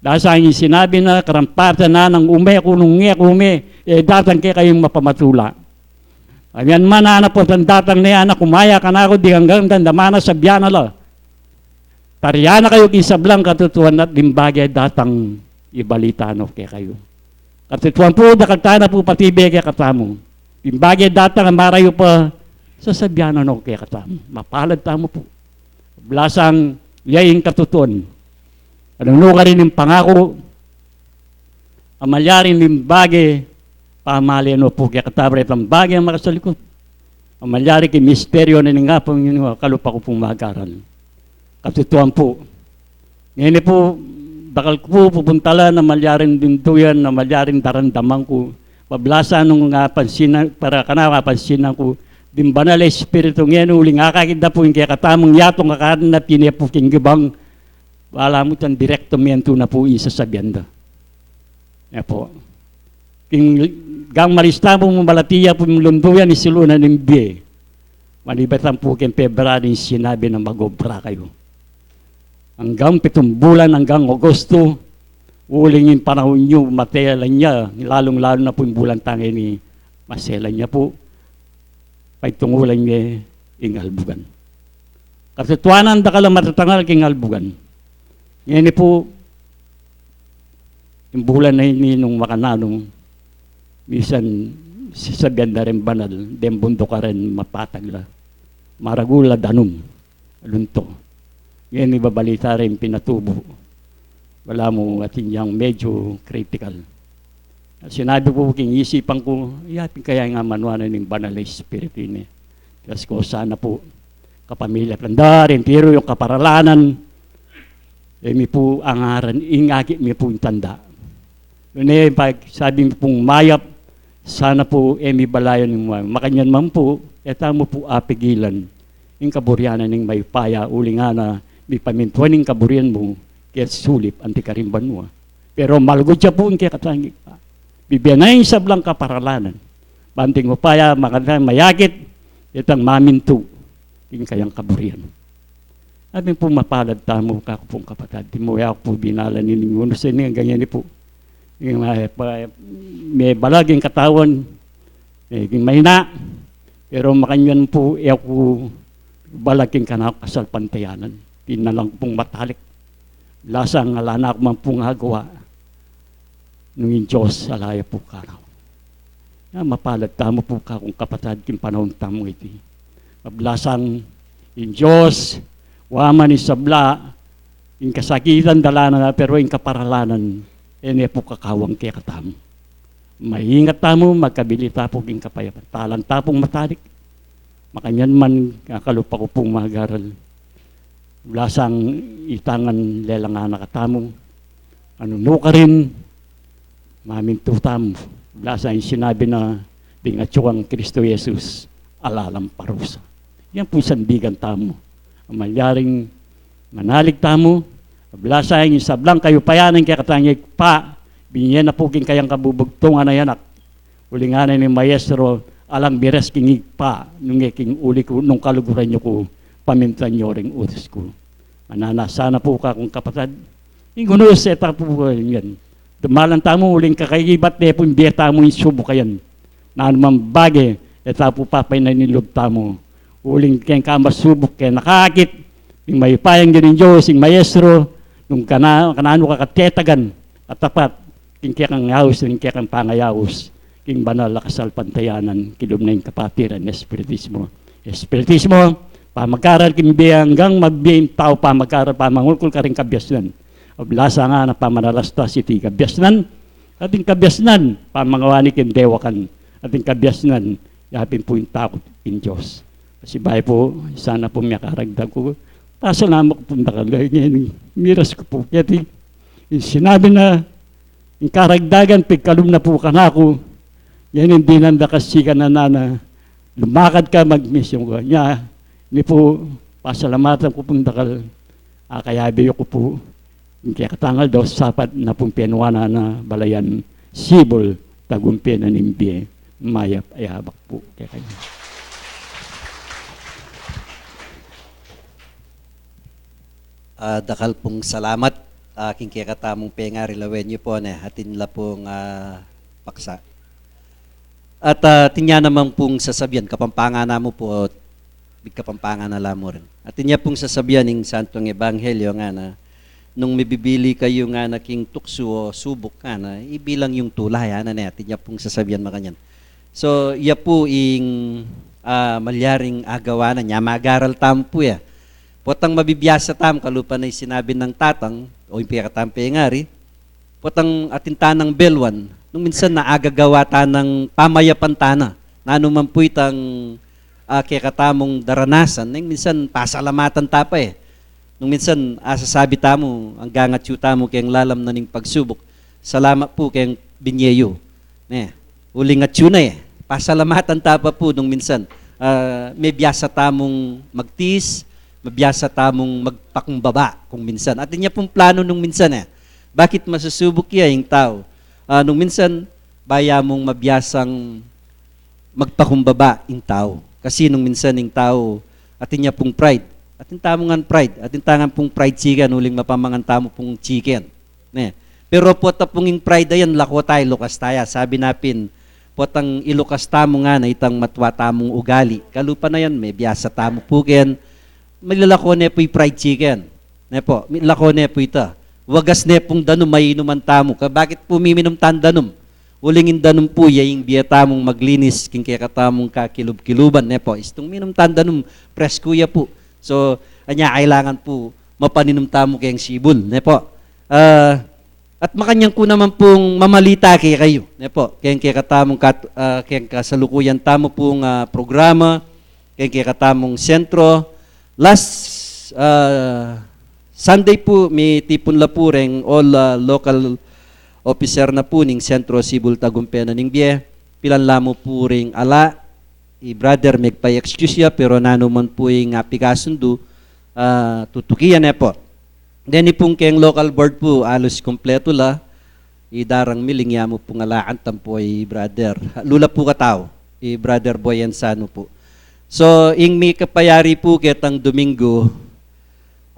Dasang ing sinabi na, karampatan na nang ume ku, nung e ku ume, e datang kekayu ing mapamatula. Amyan man, ana pu, datang ne, ana kumaya kanaku, ding anggang damdaman na, sabian na la. Tarian na kayu king sablang katutuan at ding bage datang ibalita no kekayu. Katutuan pu, dakal tana pu patibe kekatamu. Ding bage datang a marayu pa, sasabian na no kekatamu. Mapalad tamu pu. Blasang iya ing katutuan. Nung nukarin ing pangaku, a malyaring ding bage, pamale no pu kekatamu retang bage a makasalikut. A malyari king misteryo na ning Apung Ginu, kalupa ku pung magaral. Katutuan pu. Ngeni pu, dakal ku pu pupuntalan a malyaring dunduyan, a malyaring daramdaman ku. Mablasang nung apansinan, para kanaku apansinan ku, ding Banal a Espiritu ngeni, uling akakit da pu ing kekatamung yatung a karin na pine pu king gibang, balamu itang direktamentu na pu ing sasabian da. Nya pu. King gang maris tamu, malati ya pu ing lunduyan, isilu na ning bie. Manibatan pu keng pebra ding sinabi na mag-obra kayu. Anggang pitung bulan, anggang Agosto, uling ing panaun yu, maselan ya, lalung-lalu na pu ing bulan tang ini, maselan ya pu, paitungulan ye ing albugan. Katutuanan, dakal a matatangal king albugan. Ngeni pu, ing bulan a ini nung makananu, misan sasabian da ring banal, deng bunduk a rin mapatag la. Maragul a danum, lunto. Ngeni babalita ring pinatubu. Balamu atin yang medyo critical. Sinabi ku king isipan ku, ya pin kaya ing amanuan na ning Banal a Espiritu ini. Diyos ko, sana pu, kapamilatan da rin, pero yung kaparalanan, e mi pu angaran, ing akit mi pu ing tanda. Nune, pag sabi mi pung mayap, sana pu e mi balayan ing mayap. Makanyan man pu, e tamu pu apigilan ing kaburian na ning mayupaya, uling ngana, mipamintuan ing kaburian mu keng sulip anti karin banua. Pero malugud ya pu ing kekatang Ibpa. Bibie na ing sablang kaparalanan. Bang ing upaya, makanta mayakit, itang mamintu king kayang kaburian. Atin pu, mapalad tamu, kaku pung kapatad, timu ya ku pu binalan ini, ngunus ini anggang ini pu. Ing ma-, pa-, mebalag ing katawan, e, ing maina, pero makanyan pu, e ku balag ing kanaku kasalpantayanan. Pinalang pung matalik. Lasang ala na ku man pung agawa. Nung ing Dios ala ya pu kanaku. Na mapalad tamu pu, kakung kapatad, king panaun tamu iti. Mablasang ing Dios, wa man ing sabla, ing kasakitan dala na, pero ing kaparalanan, e ne pu kakawang kekatamu. Maingat tamu, magkabilita pu king kapayapan. Talan ta pung matalik. Makanyan man, kalupa ku pung magaral. Blasang itang lelangan na katamu. Anu nukarin, mamintu tamu. Blasang sinabi na ding atyu kang Kristo Jesus, ala lang parusa. Yan pu sandigan tamu. Malyaring manalig tamu, blasang ing sablang kayupayan ning kekatang Ibpa, binye na pu king kayang kabubugtungan a Anak. Uling ngana ning maestro, alang miras king Ibpa, nung e king uli ku, nung kaluguran yu ku, pamintan yu ring utus ku. Mananu sana pu kakung kapatad, ing unus e ta pu yan. Dumalan tamu uling kakaibat ne pu ing bie tamu ing subuk a yan. Nanu mang bage, e ta pu papainan ing lub tamu. Uling keng kamasubuk, keng nakakit, ing mayupayang Ginung Dios, ing Maestro, nung kana-, kananu ka katetagan a tapat, king kekang yaus, king kekang pangayaus, king banal a kasalpantayanan, kilub na ing kapatiran, espiritismo. Espiritismo, pamagaral king bie anggang mabie ing tau, pamagaral pamangulkul karing kabiasnan. Ablasa ngana pamanalastas iti kabiasnan, at ing kabiasnan, pamangawani king dewakan, at ing kabiasnan, yapin pu ing takut king Dios. Kasi bayu pu, sana pu ing karagdag ku, pasalamat ku pung dakal, ngeni, miras ku pu keti, ing sinabi na, ing karagdagan, pigkalub na pu kanaku, ngeni dinan da ka sikan a nana, lumakad ka, magmisyun ka. Nya, ini pu, pasalamatan ku pung dakal, a kayabe yu ku pu, ing kekatang aldo, sapat na pung piyanuan na balayan, Sibul Tagumpe na ning Bie, mayap a yabak pu kekayu. Ah, dakal pung salamat, ah, king kekatamung pengari. Lawen yu pu, ne, atin la pung, ah, paksa. At, ah, atin ya naman pung sasabian, Kapampangan na mu pu, big Kapampangan na la mu rin. Atin ya pung sasabian ing Santong Ebanghelyo ngana, nung mibibili kayu ngana king tuksu o subuk ngana, ibilang yung tulay, ana ne, atin ya pung sasabian makanyan. So, ya pu ing, ah, malyaring agawa na nya, magaral tamu pu ya. Potang mabibiasa tamu, kalupa na ing sinabi nang tatang, o ing pekatang pengari, potang atin tanang beluan, nung minsan na agagawa tanang pamayapan tana. Nanu man pu itang, ah, kekatamung daranasan, neng minsan pasalamatan ta pa e. Nung minsan, ah, sasabi tamu, anggang atyu tamu keng lalam na ning pagsubuk, salamat pu keng binye yu. Ne, uling atyu na e. Pasalamatan ta pa pu nung minsan. Ah, mebiasa tamung magtis, mebiasa tamung magpakumbaba kung minsan. Atin ya pung planu nung minsan e. Bakit masusubuk ya ing tau? Ah, nung minsan, baya mung mabiasang magpakumbaba ing tau. Kasi nung minsan ing tau, atin ya pung pride. Atin tamu ngan pride. Atin ta ngan pung fried chicken, uling mapamangan tamu pung chicken. Ne. Pero pota pung ing pride a yan, lako ta, ilukas ta ya. Sabi na pin, potang ilukas tamu ngana itang matwa tamung ugali. Kalupa na yan, mebiasa tamu pu ken, milalako ne pu ing fried chicken. Ne pu, milalako ne pu ita. Wagas ne pung danum, mainuman tamu. Ka bakit pu miminum tang danum? Uling ing danum pu, ya ing bie tamung maglinis king kekatamung kakilub-kiluban, ne pu. Istung minum tang danum, presku ya pu. So, anya kailangan pu mapaninum tamu keng sibul, ne pu. Ah, at makanyan ku naman pung mamalita kekayu, ne pu. Keng kekatamung kat-, ah, keng kasalukuyan tamu pung, ah, programa, keng kekatamung sentro. Last, ah, Sunday pu, mitipun la pu reng all, ah, local officer na pu ning Sentro Sibul Tagumpe na ning Bie. Pilan la mu pu ring ala, i brother, megpa-excuse ya, pero nanu man pu ing apikasundu, ah, tutuki ya ne pu. Deni pung keng local board pu, alus kumpletu la. I darang miling ya mu pung alaan tampu, i brother. Lula pu katau, i brother Boy Ensano pu. So, ing mikapayari pu ketang Domingo,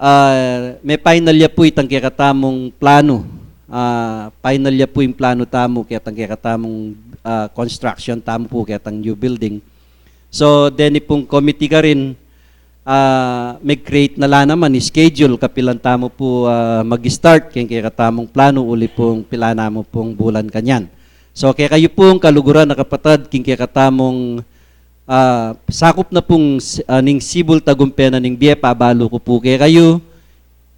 ah, me-final ya pu itang kekatamung planu. Ah, final ya pu ing planu tamu ketang kekatamung, ah, construction tamu pu ketang new building. So, deni pung committee karin, ah, meg-create na la naman schedule kapilan tamu pu, ah, mag-start keng kekatamung planu uli pung pilan namu pung bulan kanyan. So, kekayu pung kaluguran a kapatad, keng kekatamung, ah, sakup na pung s-, ah, ning Sibul Tagumpe na ning Bie, pabalu ku pu kekayu,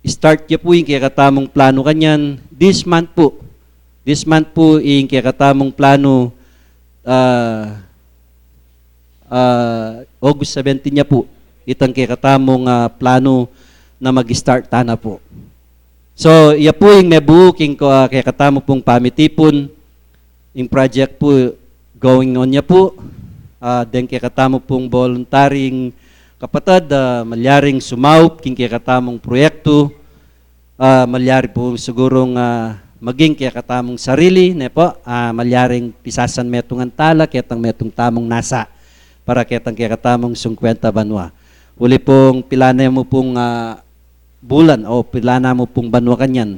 start ya pu ing kekatamung planu kanyan this month pu. This month pu ing kekatamung planu, ah, ah, August seventeen ya pu, itang kekatamung, ah, planu na mag-start tana pu. So, ya pu ing mebu king ko-, ah, kekatamu pung pamitipun, ing project pu going on ya pu, ah, deng kekatamu pung voluntaring kapatad, ah, malyaring sumaup king kekatamung proyektu, ah, malyari pu sigurung, ah, maging kekatamung sarili, ne pu, ah, malyaring pisasan metungan tala, ketang metung tamung nasa, para ketang kekatamung singkwenta banua. Uli pung pila na mu pung, ah, bulan o pila na mu pung banua kanyan,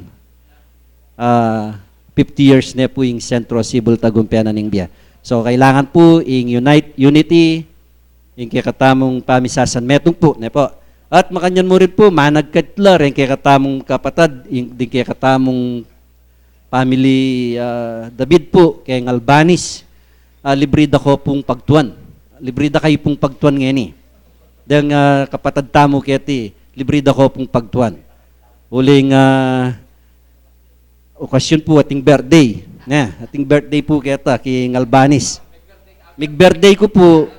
ah, fifty years ne pu ing Centro Civil Tagumpena ning bie. So, kailangan pu ing unite, unity, ing kekatamung pamisasanmetung pu, ne pu. At makanyan mu rin pu, managkatla ring kekatamung kapatad, ing, ding kekatamung family, ah, David pu, keng Albanis, ah, libri da ko pung pagtuan. Libri da kayu pung pagtuan ngeni. Deng, ah, kapatad tamu keti, libri da ko pung pagtuan. Uling, ah, okasyon pu ating birthday. Ne, ating birthday pu keta, keng Albanis. Mig-birthday ku pu,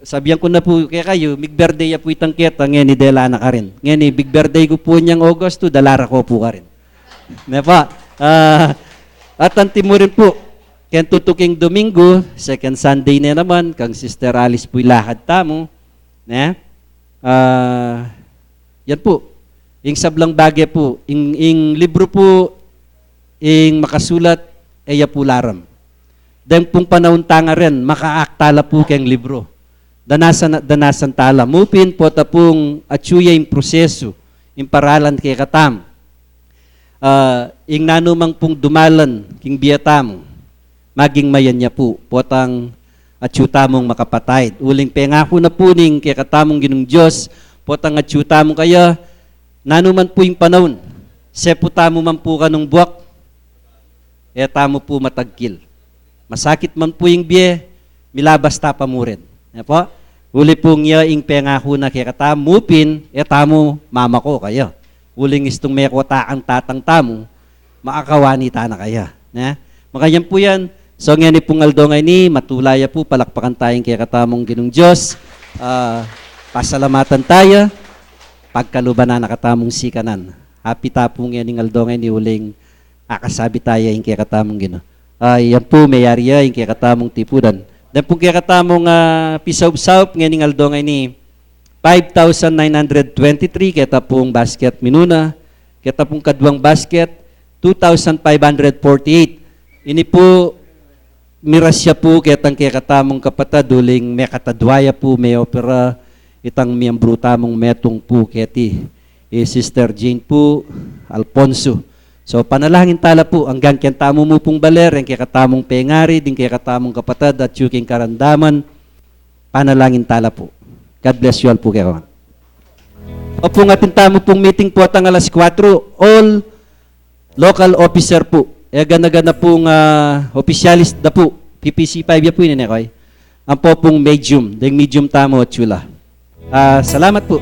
sabian ku na pu kekayu, mig-birthday ya pu itang keta, ngeni dela na karin. Ngeni, mig-birthday ku pu inyang August two, dala ra ko pu karin. Ne pu? Ah, at anti mu rin pu, keng tutuking Domingo, second Sunday ne naman, kang Sister Alice pu ing lakad tamu, ne? Ah, yan pu. Ing sablang bage pu, ing, ing libru pu, ing makasulat, e ya pu laram. Deng pung panaun tang ngaran, makaakta la pu keng libru. Danasan, danasan tala. Mu pin, pota pung atyu ya ing prosesu, ing paralan kekatamu. Ah, ing nanu mang pung dumalan king bie tamu, maging mayan ya pu, potang atyu tamung makapataid. Uling pengaku na pu ning kekatamung Ginung Dios, potang atyu tamu kaya, nanu man pu ing panaun, sepu tamu man pu kanung buak, e tamu pu matagkil. Masakit man pu ing bie, milabas ta pa mu rin. Ne pu? Uli pung ya ing pengaku na kekatamu, mu pin, e tamu mamako kaya. Uling istung meko ta ing tatang tamu, makakawani ta na kaya. Ne? Makanyan pu yan. So, ngeni pung aldo ngeni, matula ya pu, palakpakan taya ing kekatamung Ginung Dios. Ah, pasalamatan taya, pagkaluban na katamung sikanan. Happy ta pu ngening aldo ngeni uling akasabi taya ing kekatamung Ginu. Ah, yan pu, meyari ya ing kekatamung tipudan. Deng pung kekatamung, ah, pisaupsaup ngening aldo ngeni, five thousand nine hundred twenty-three, keta pung basket minuna, keta pung kaduang basket, two thousand five hundred forty-eight. Ini pu, mirasya pu ketang kekatamung kapatad, uling mekatadwa ya pu, me-opera itang miyembru tamung metung pu keti, i Sister Jane pu Alfonso. So, panalangin tala pu, anggang keng tamu mu pung bale, reng kekatamung pengari, ding kekatamung kapatad, atyu king karandaman, panalangin tala pu. God bless you all pu kekawan. O pung atin tamu pung meeting potang alas kuwatro, all local officer pu. E gana-gana pung, ah, opisyalis da pu. P P C five ya pu ini, ne, koy. Ampo pung medium, deng medium tamu, atyu la. Ah, salamat pu.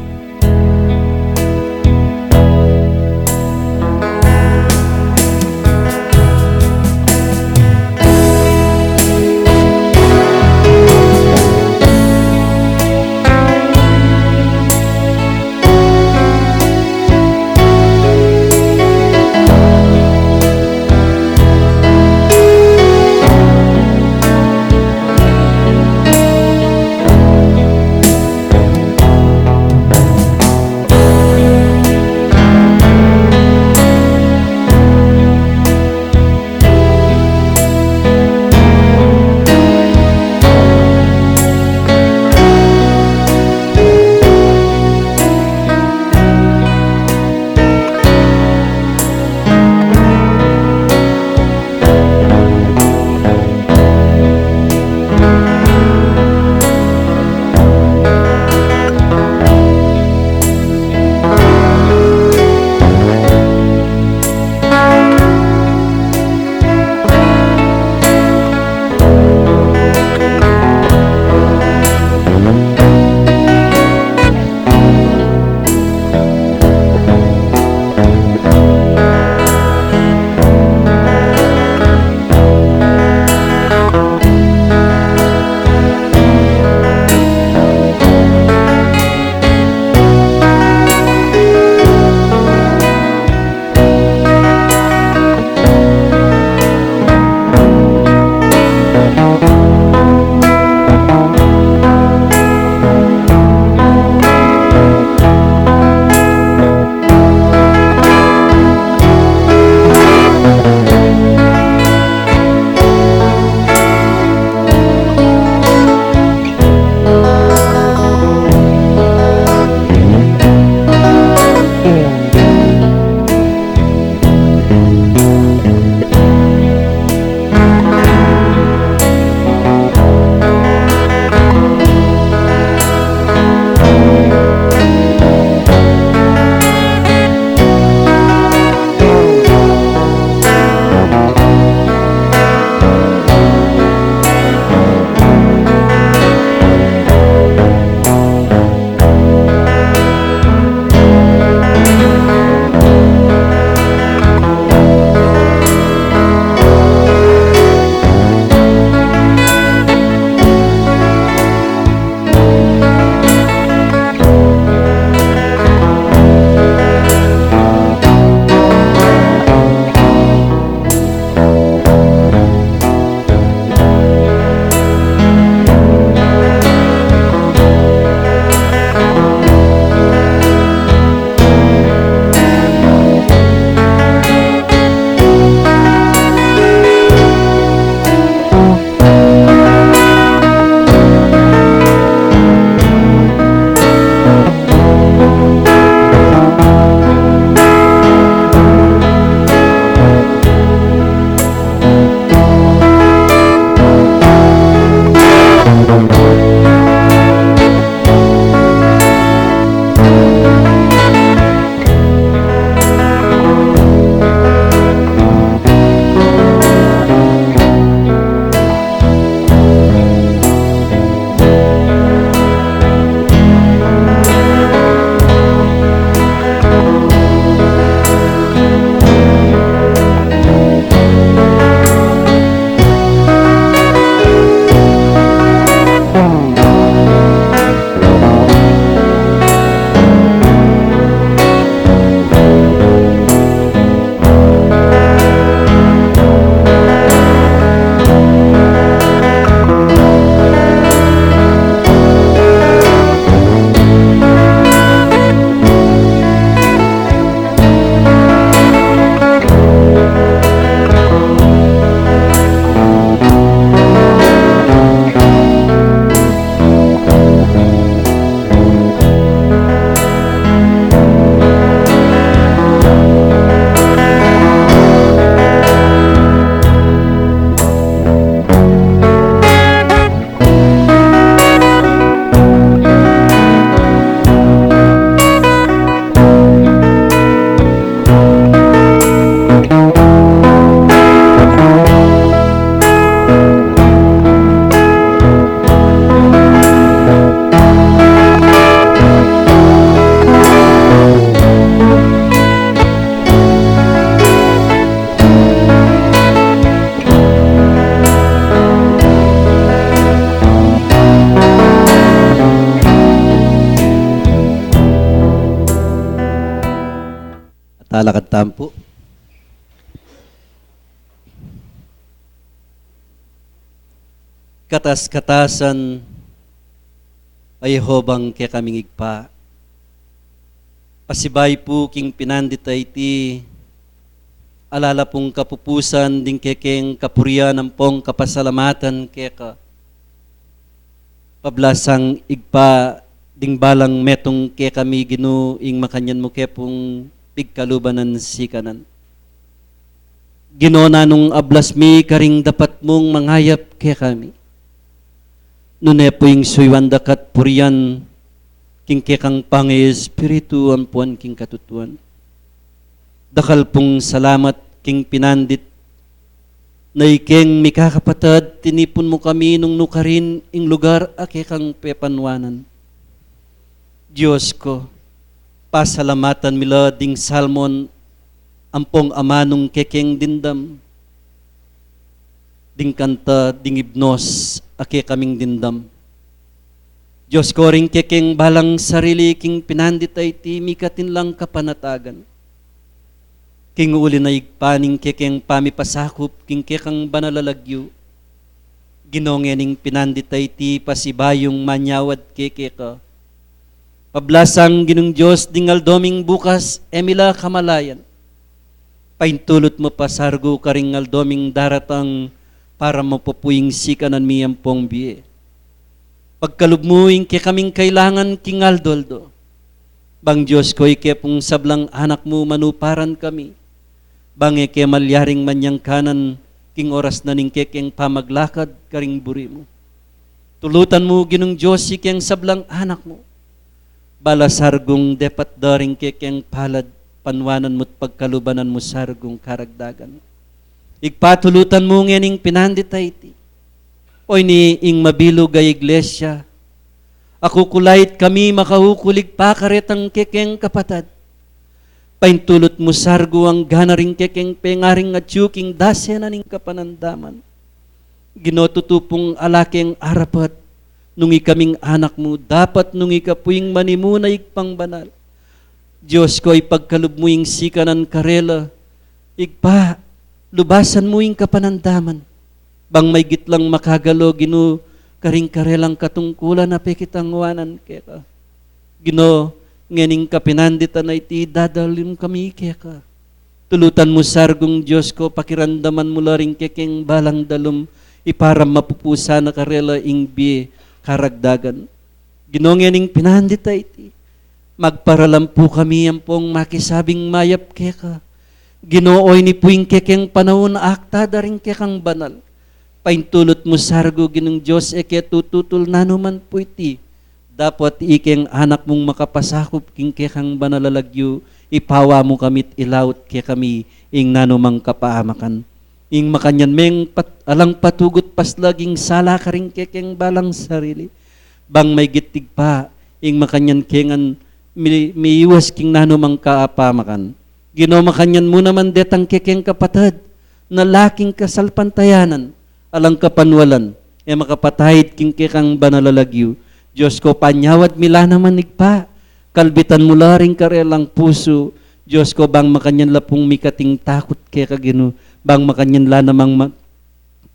Lakad tampu. Katas-katasan a Jehovang kekaming Ibpa, pasibayu pu king pinandit a iti, ala la pung kapupusan ding kekeng kapurian ampong kapasalamatan keka. Pablasang Ibpa, ding balang metung kekami Ginu, ing makanyan mu ke pung pigkaluban nang sikanan. Ginu, nanung ablas mi karing dapat mung mangayap kekami, nune pu ing suyuan da ka at purian king kekang pangespiritu ampuan king katutuan. Dakal pung salamat king pinandit na ikeng mikakapatad, tinipun mu kami nung nukarin ing lugar a kekang pepanuanan. Dios ku, pasalamatan mi la ding salmon ampong amanung kekeng dimdam, ding kanta, ding ibnos a kekaming dimdam. Dios ku, ring kekeng balang sarili king pinandit a iti mikatin lang kapanatagan. King uli na Ibpa ning kekeng pamipasakup king kekang banal a lagyu. Ginu, ngening pinandit a iti pasibayung manyawad keke ka. Pablasang Ginung Dios, ding aldo ming bukas e mi la kamalayan. Paintulut mu pa sargu karing aldo ming daratang para mapupu ing sikanan mi ampong bie. Pagkalub mu ing kekaming kailangan king aldo-aldo. Bang Dios ku, ike pung sablang anak mu manuparan kami. Bang e ke malyaring manyangkanan king oras na ning kekeng pamaglakad karing buri mu. Tulutan mu Ginung Dios ikeng sablang anak mu. Bala sargung depat da ring kekeng palad, panuanan mu't pagkalubanan mu sargung karagdagan. Ibpa, tulutan mu ngening pinandit a iti. Oyni ing mabilug a iglesia, akukulait kami makaukulig pa karetang kekeng kapatad. Paintulut mu sargu anggana ring kekeng pengaring atyu king dase na ning kapanandaman. Ginu, tutu pung ala keng arapat nung ikaming anak mu, dapat nung ika pu ing manimuna, Ibpang banal. Dios ku, ipagkalub mu ing sikanan karela, Ibpa, lubasan mu ing kapanandaman. Bang maygit lang makagalu, Ginu, karing karelang katungkulan a pekitangwanan keka. Ginu, ngening kapinanditan a iti dadalim kami keka. Tulutan mu sargung Dios ku, pakiramdaman mu la ring kekeng balang dalum, iparam mapupusan na karela ing bie karagdagan. Ginu, ngening pinandit a iti, magparalam pu kami ampong makisabing mayap keka. Ginu, oyni pu ing kekeng panaun akta da ring kekang banal. Paintulut mu sargu Ginung Dios, e ke tututul nanu man pu iti. Dapot ikeng anak mung makapasakup king kekang banal a lagyu, ipawa mu kami't ilaut kekami ing nanu mang kapaamakan. Ing makanyan meng pat-, alang patugut paslag ing sala karing kekeng balang sarili. Bang maygit Ibpa, ing makanyan kengan mi-, miiwas king nanu mang kapaamakan. Ginu, makanyan mu naman detang kekeng kapatad na laking kasalpantayanan, alang kapanwalan, e makapataid king kekang banal a lagyu. Dios ku, panyawad mi la naman Ibpa, kalbitan mu la ring karelang pusu. Dios ku, bang makanyan la pung mikating takut keka Ginu, bang makanyan la namang ma-,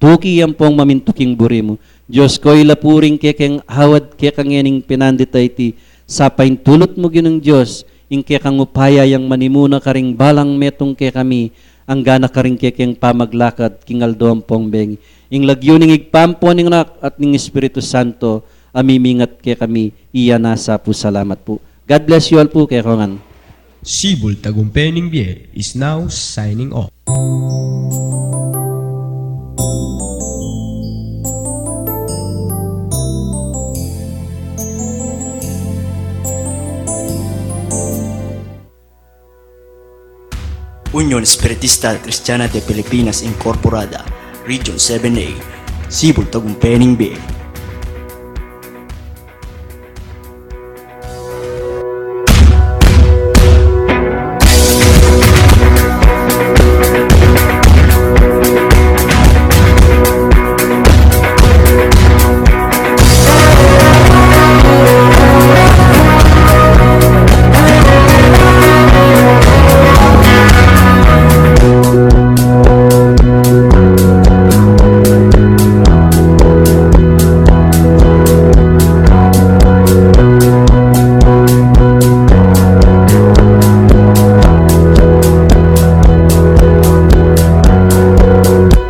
tuki ampong mamintu king buri mu. Dios ku, ila pu ring kekeng awad keka ngening pinandit a iti, sa paintulut mu Ginung Dios, ing kekang upaya yang manimuna karing balang metung kekami, anggana karing kekeng pamaglakad king aldo ampong bengi. Ing lagyu ning Ibpa, ampo ning Anak, at ning Espiritu Santo, a mimingat kekami, iya na sa pu. Salamat pu. God bless you all pu, kekongan. Sibul Tagumpe ning Bie is now signing off. Union Espiritista Cristiana de Pilipinas Incorporada, Region seven A, Sibul Tagumpe ning Bie.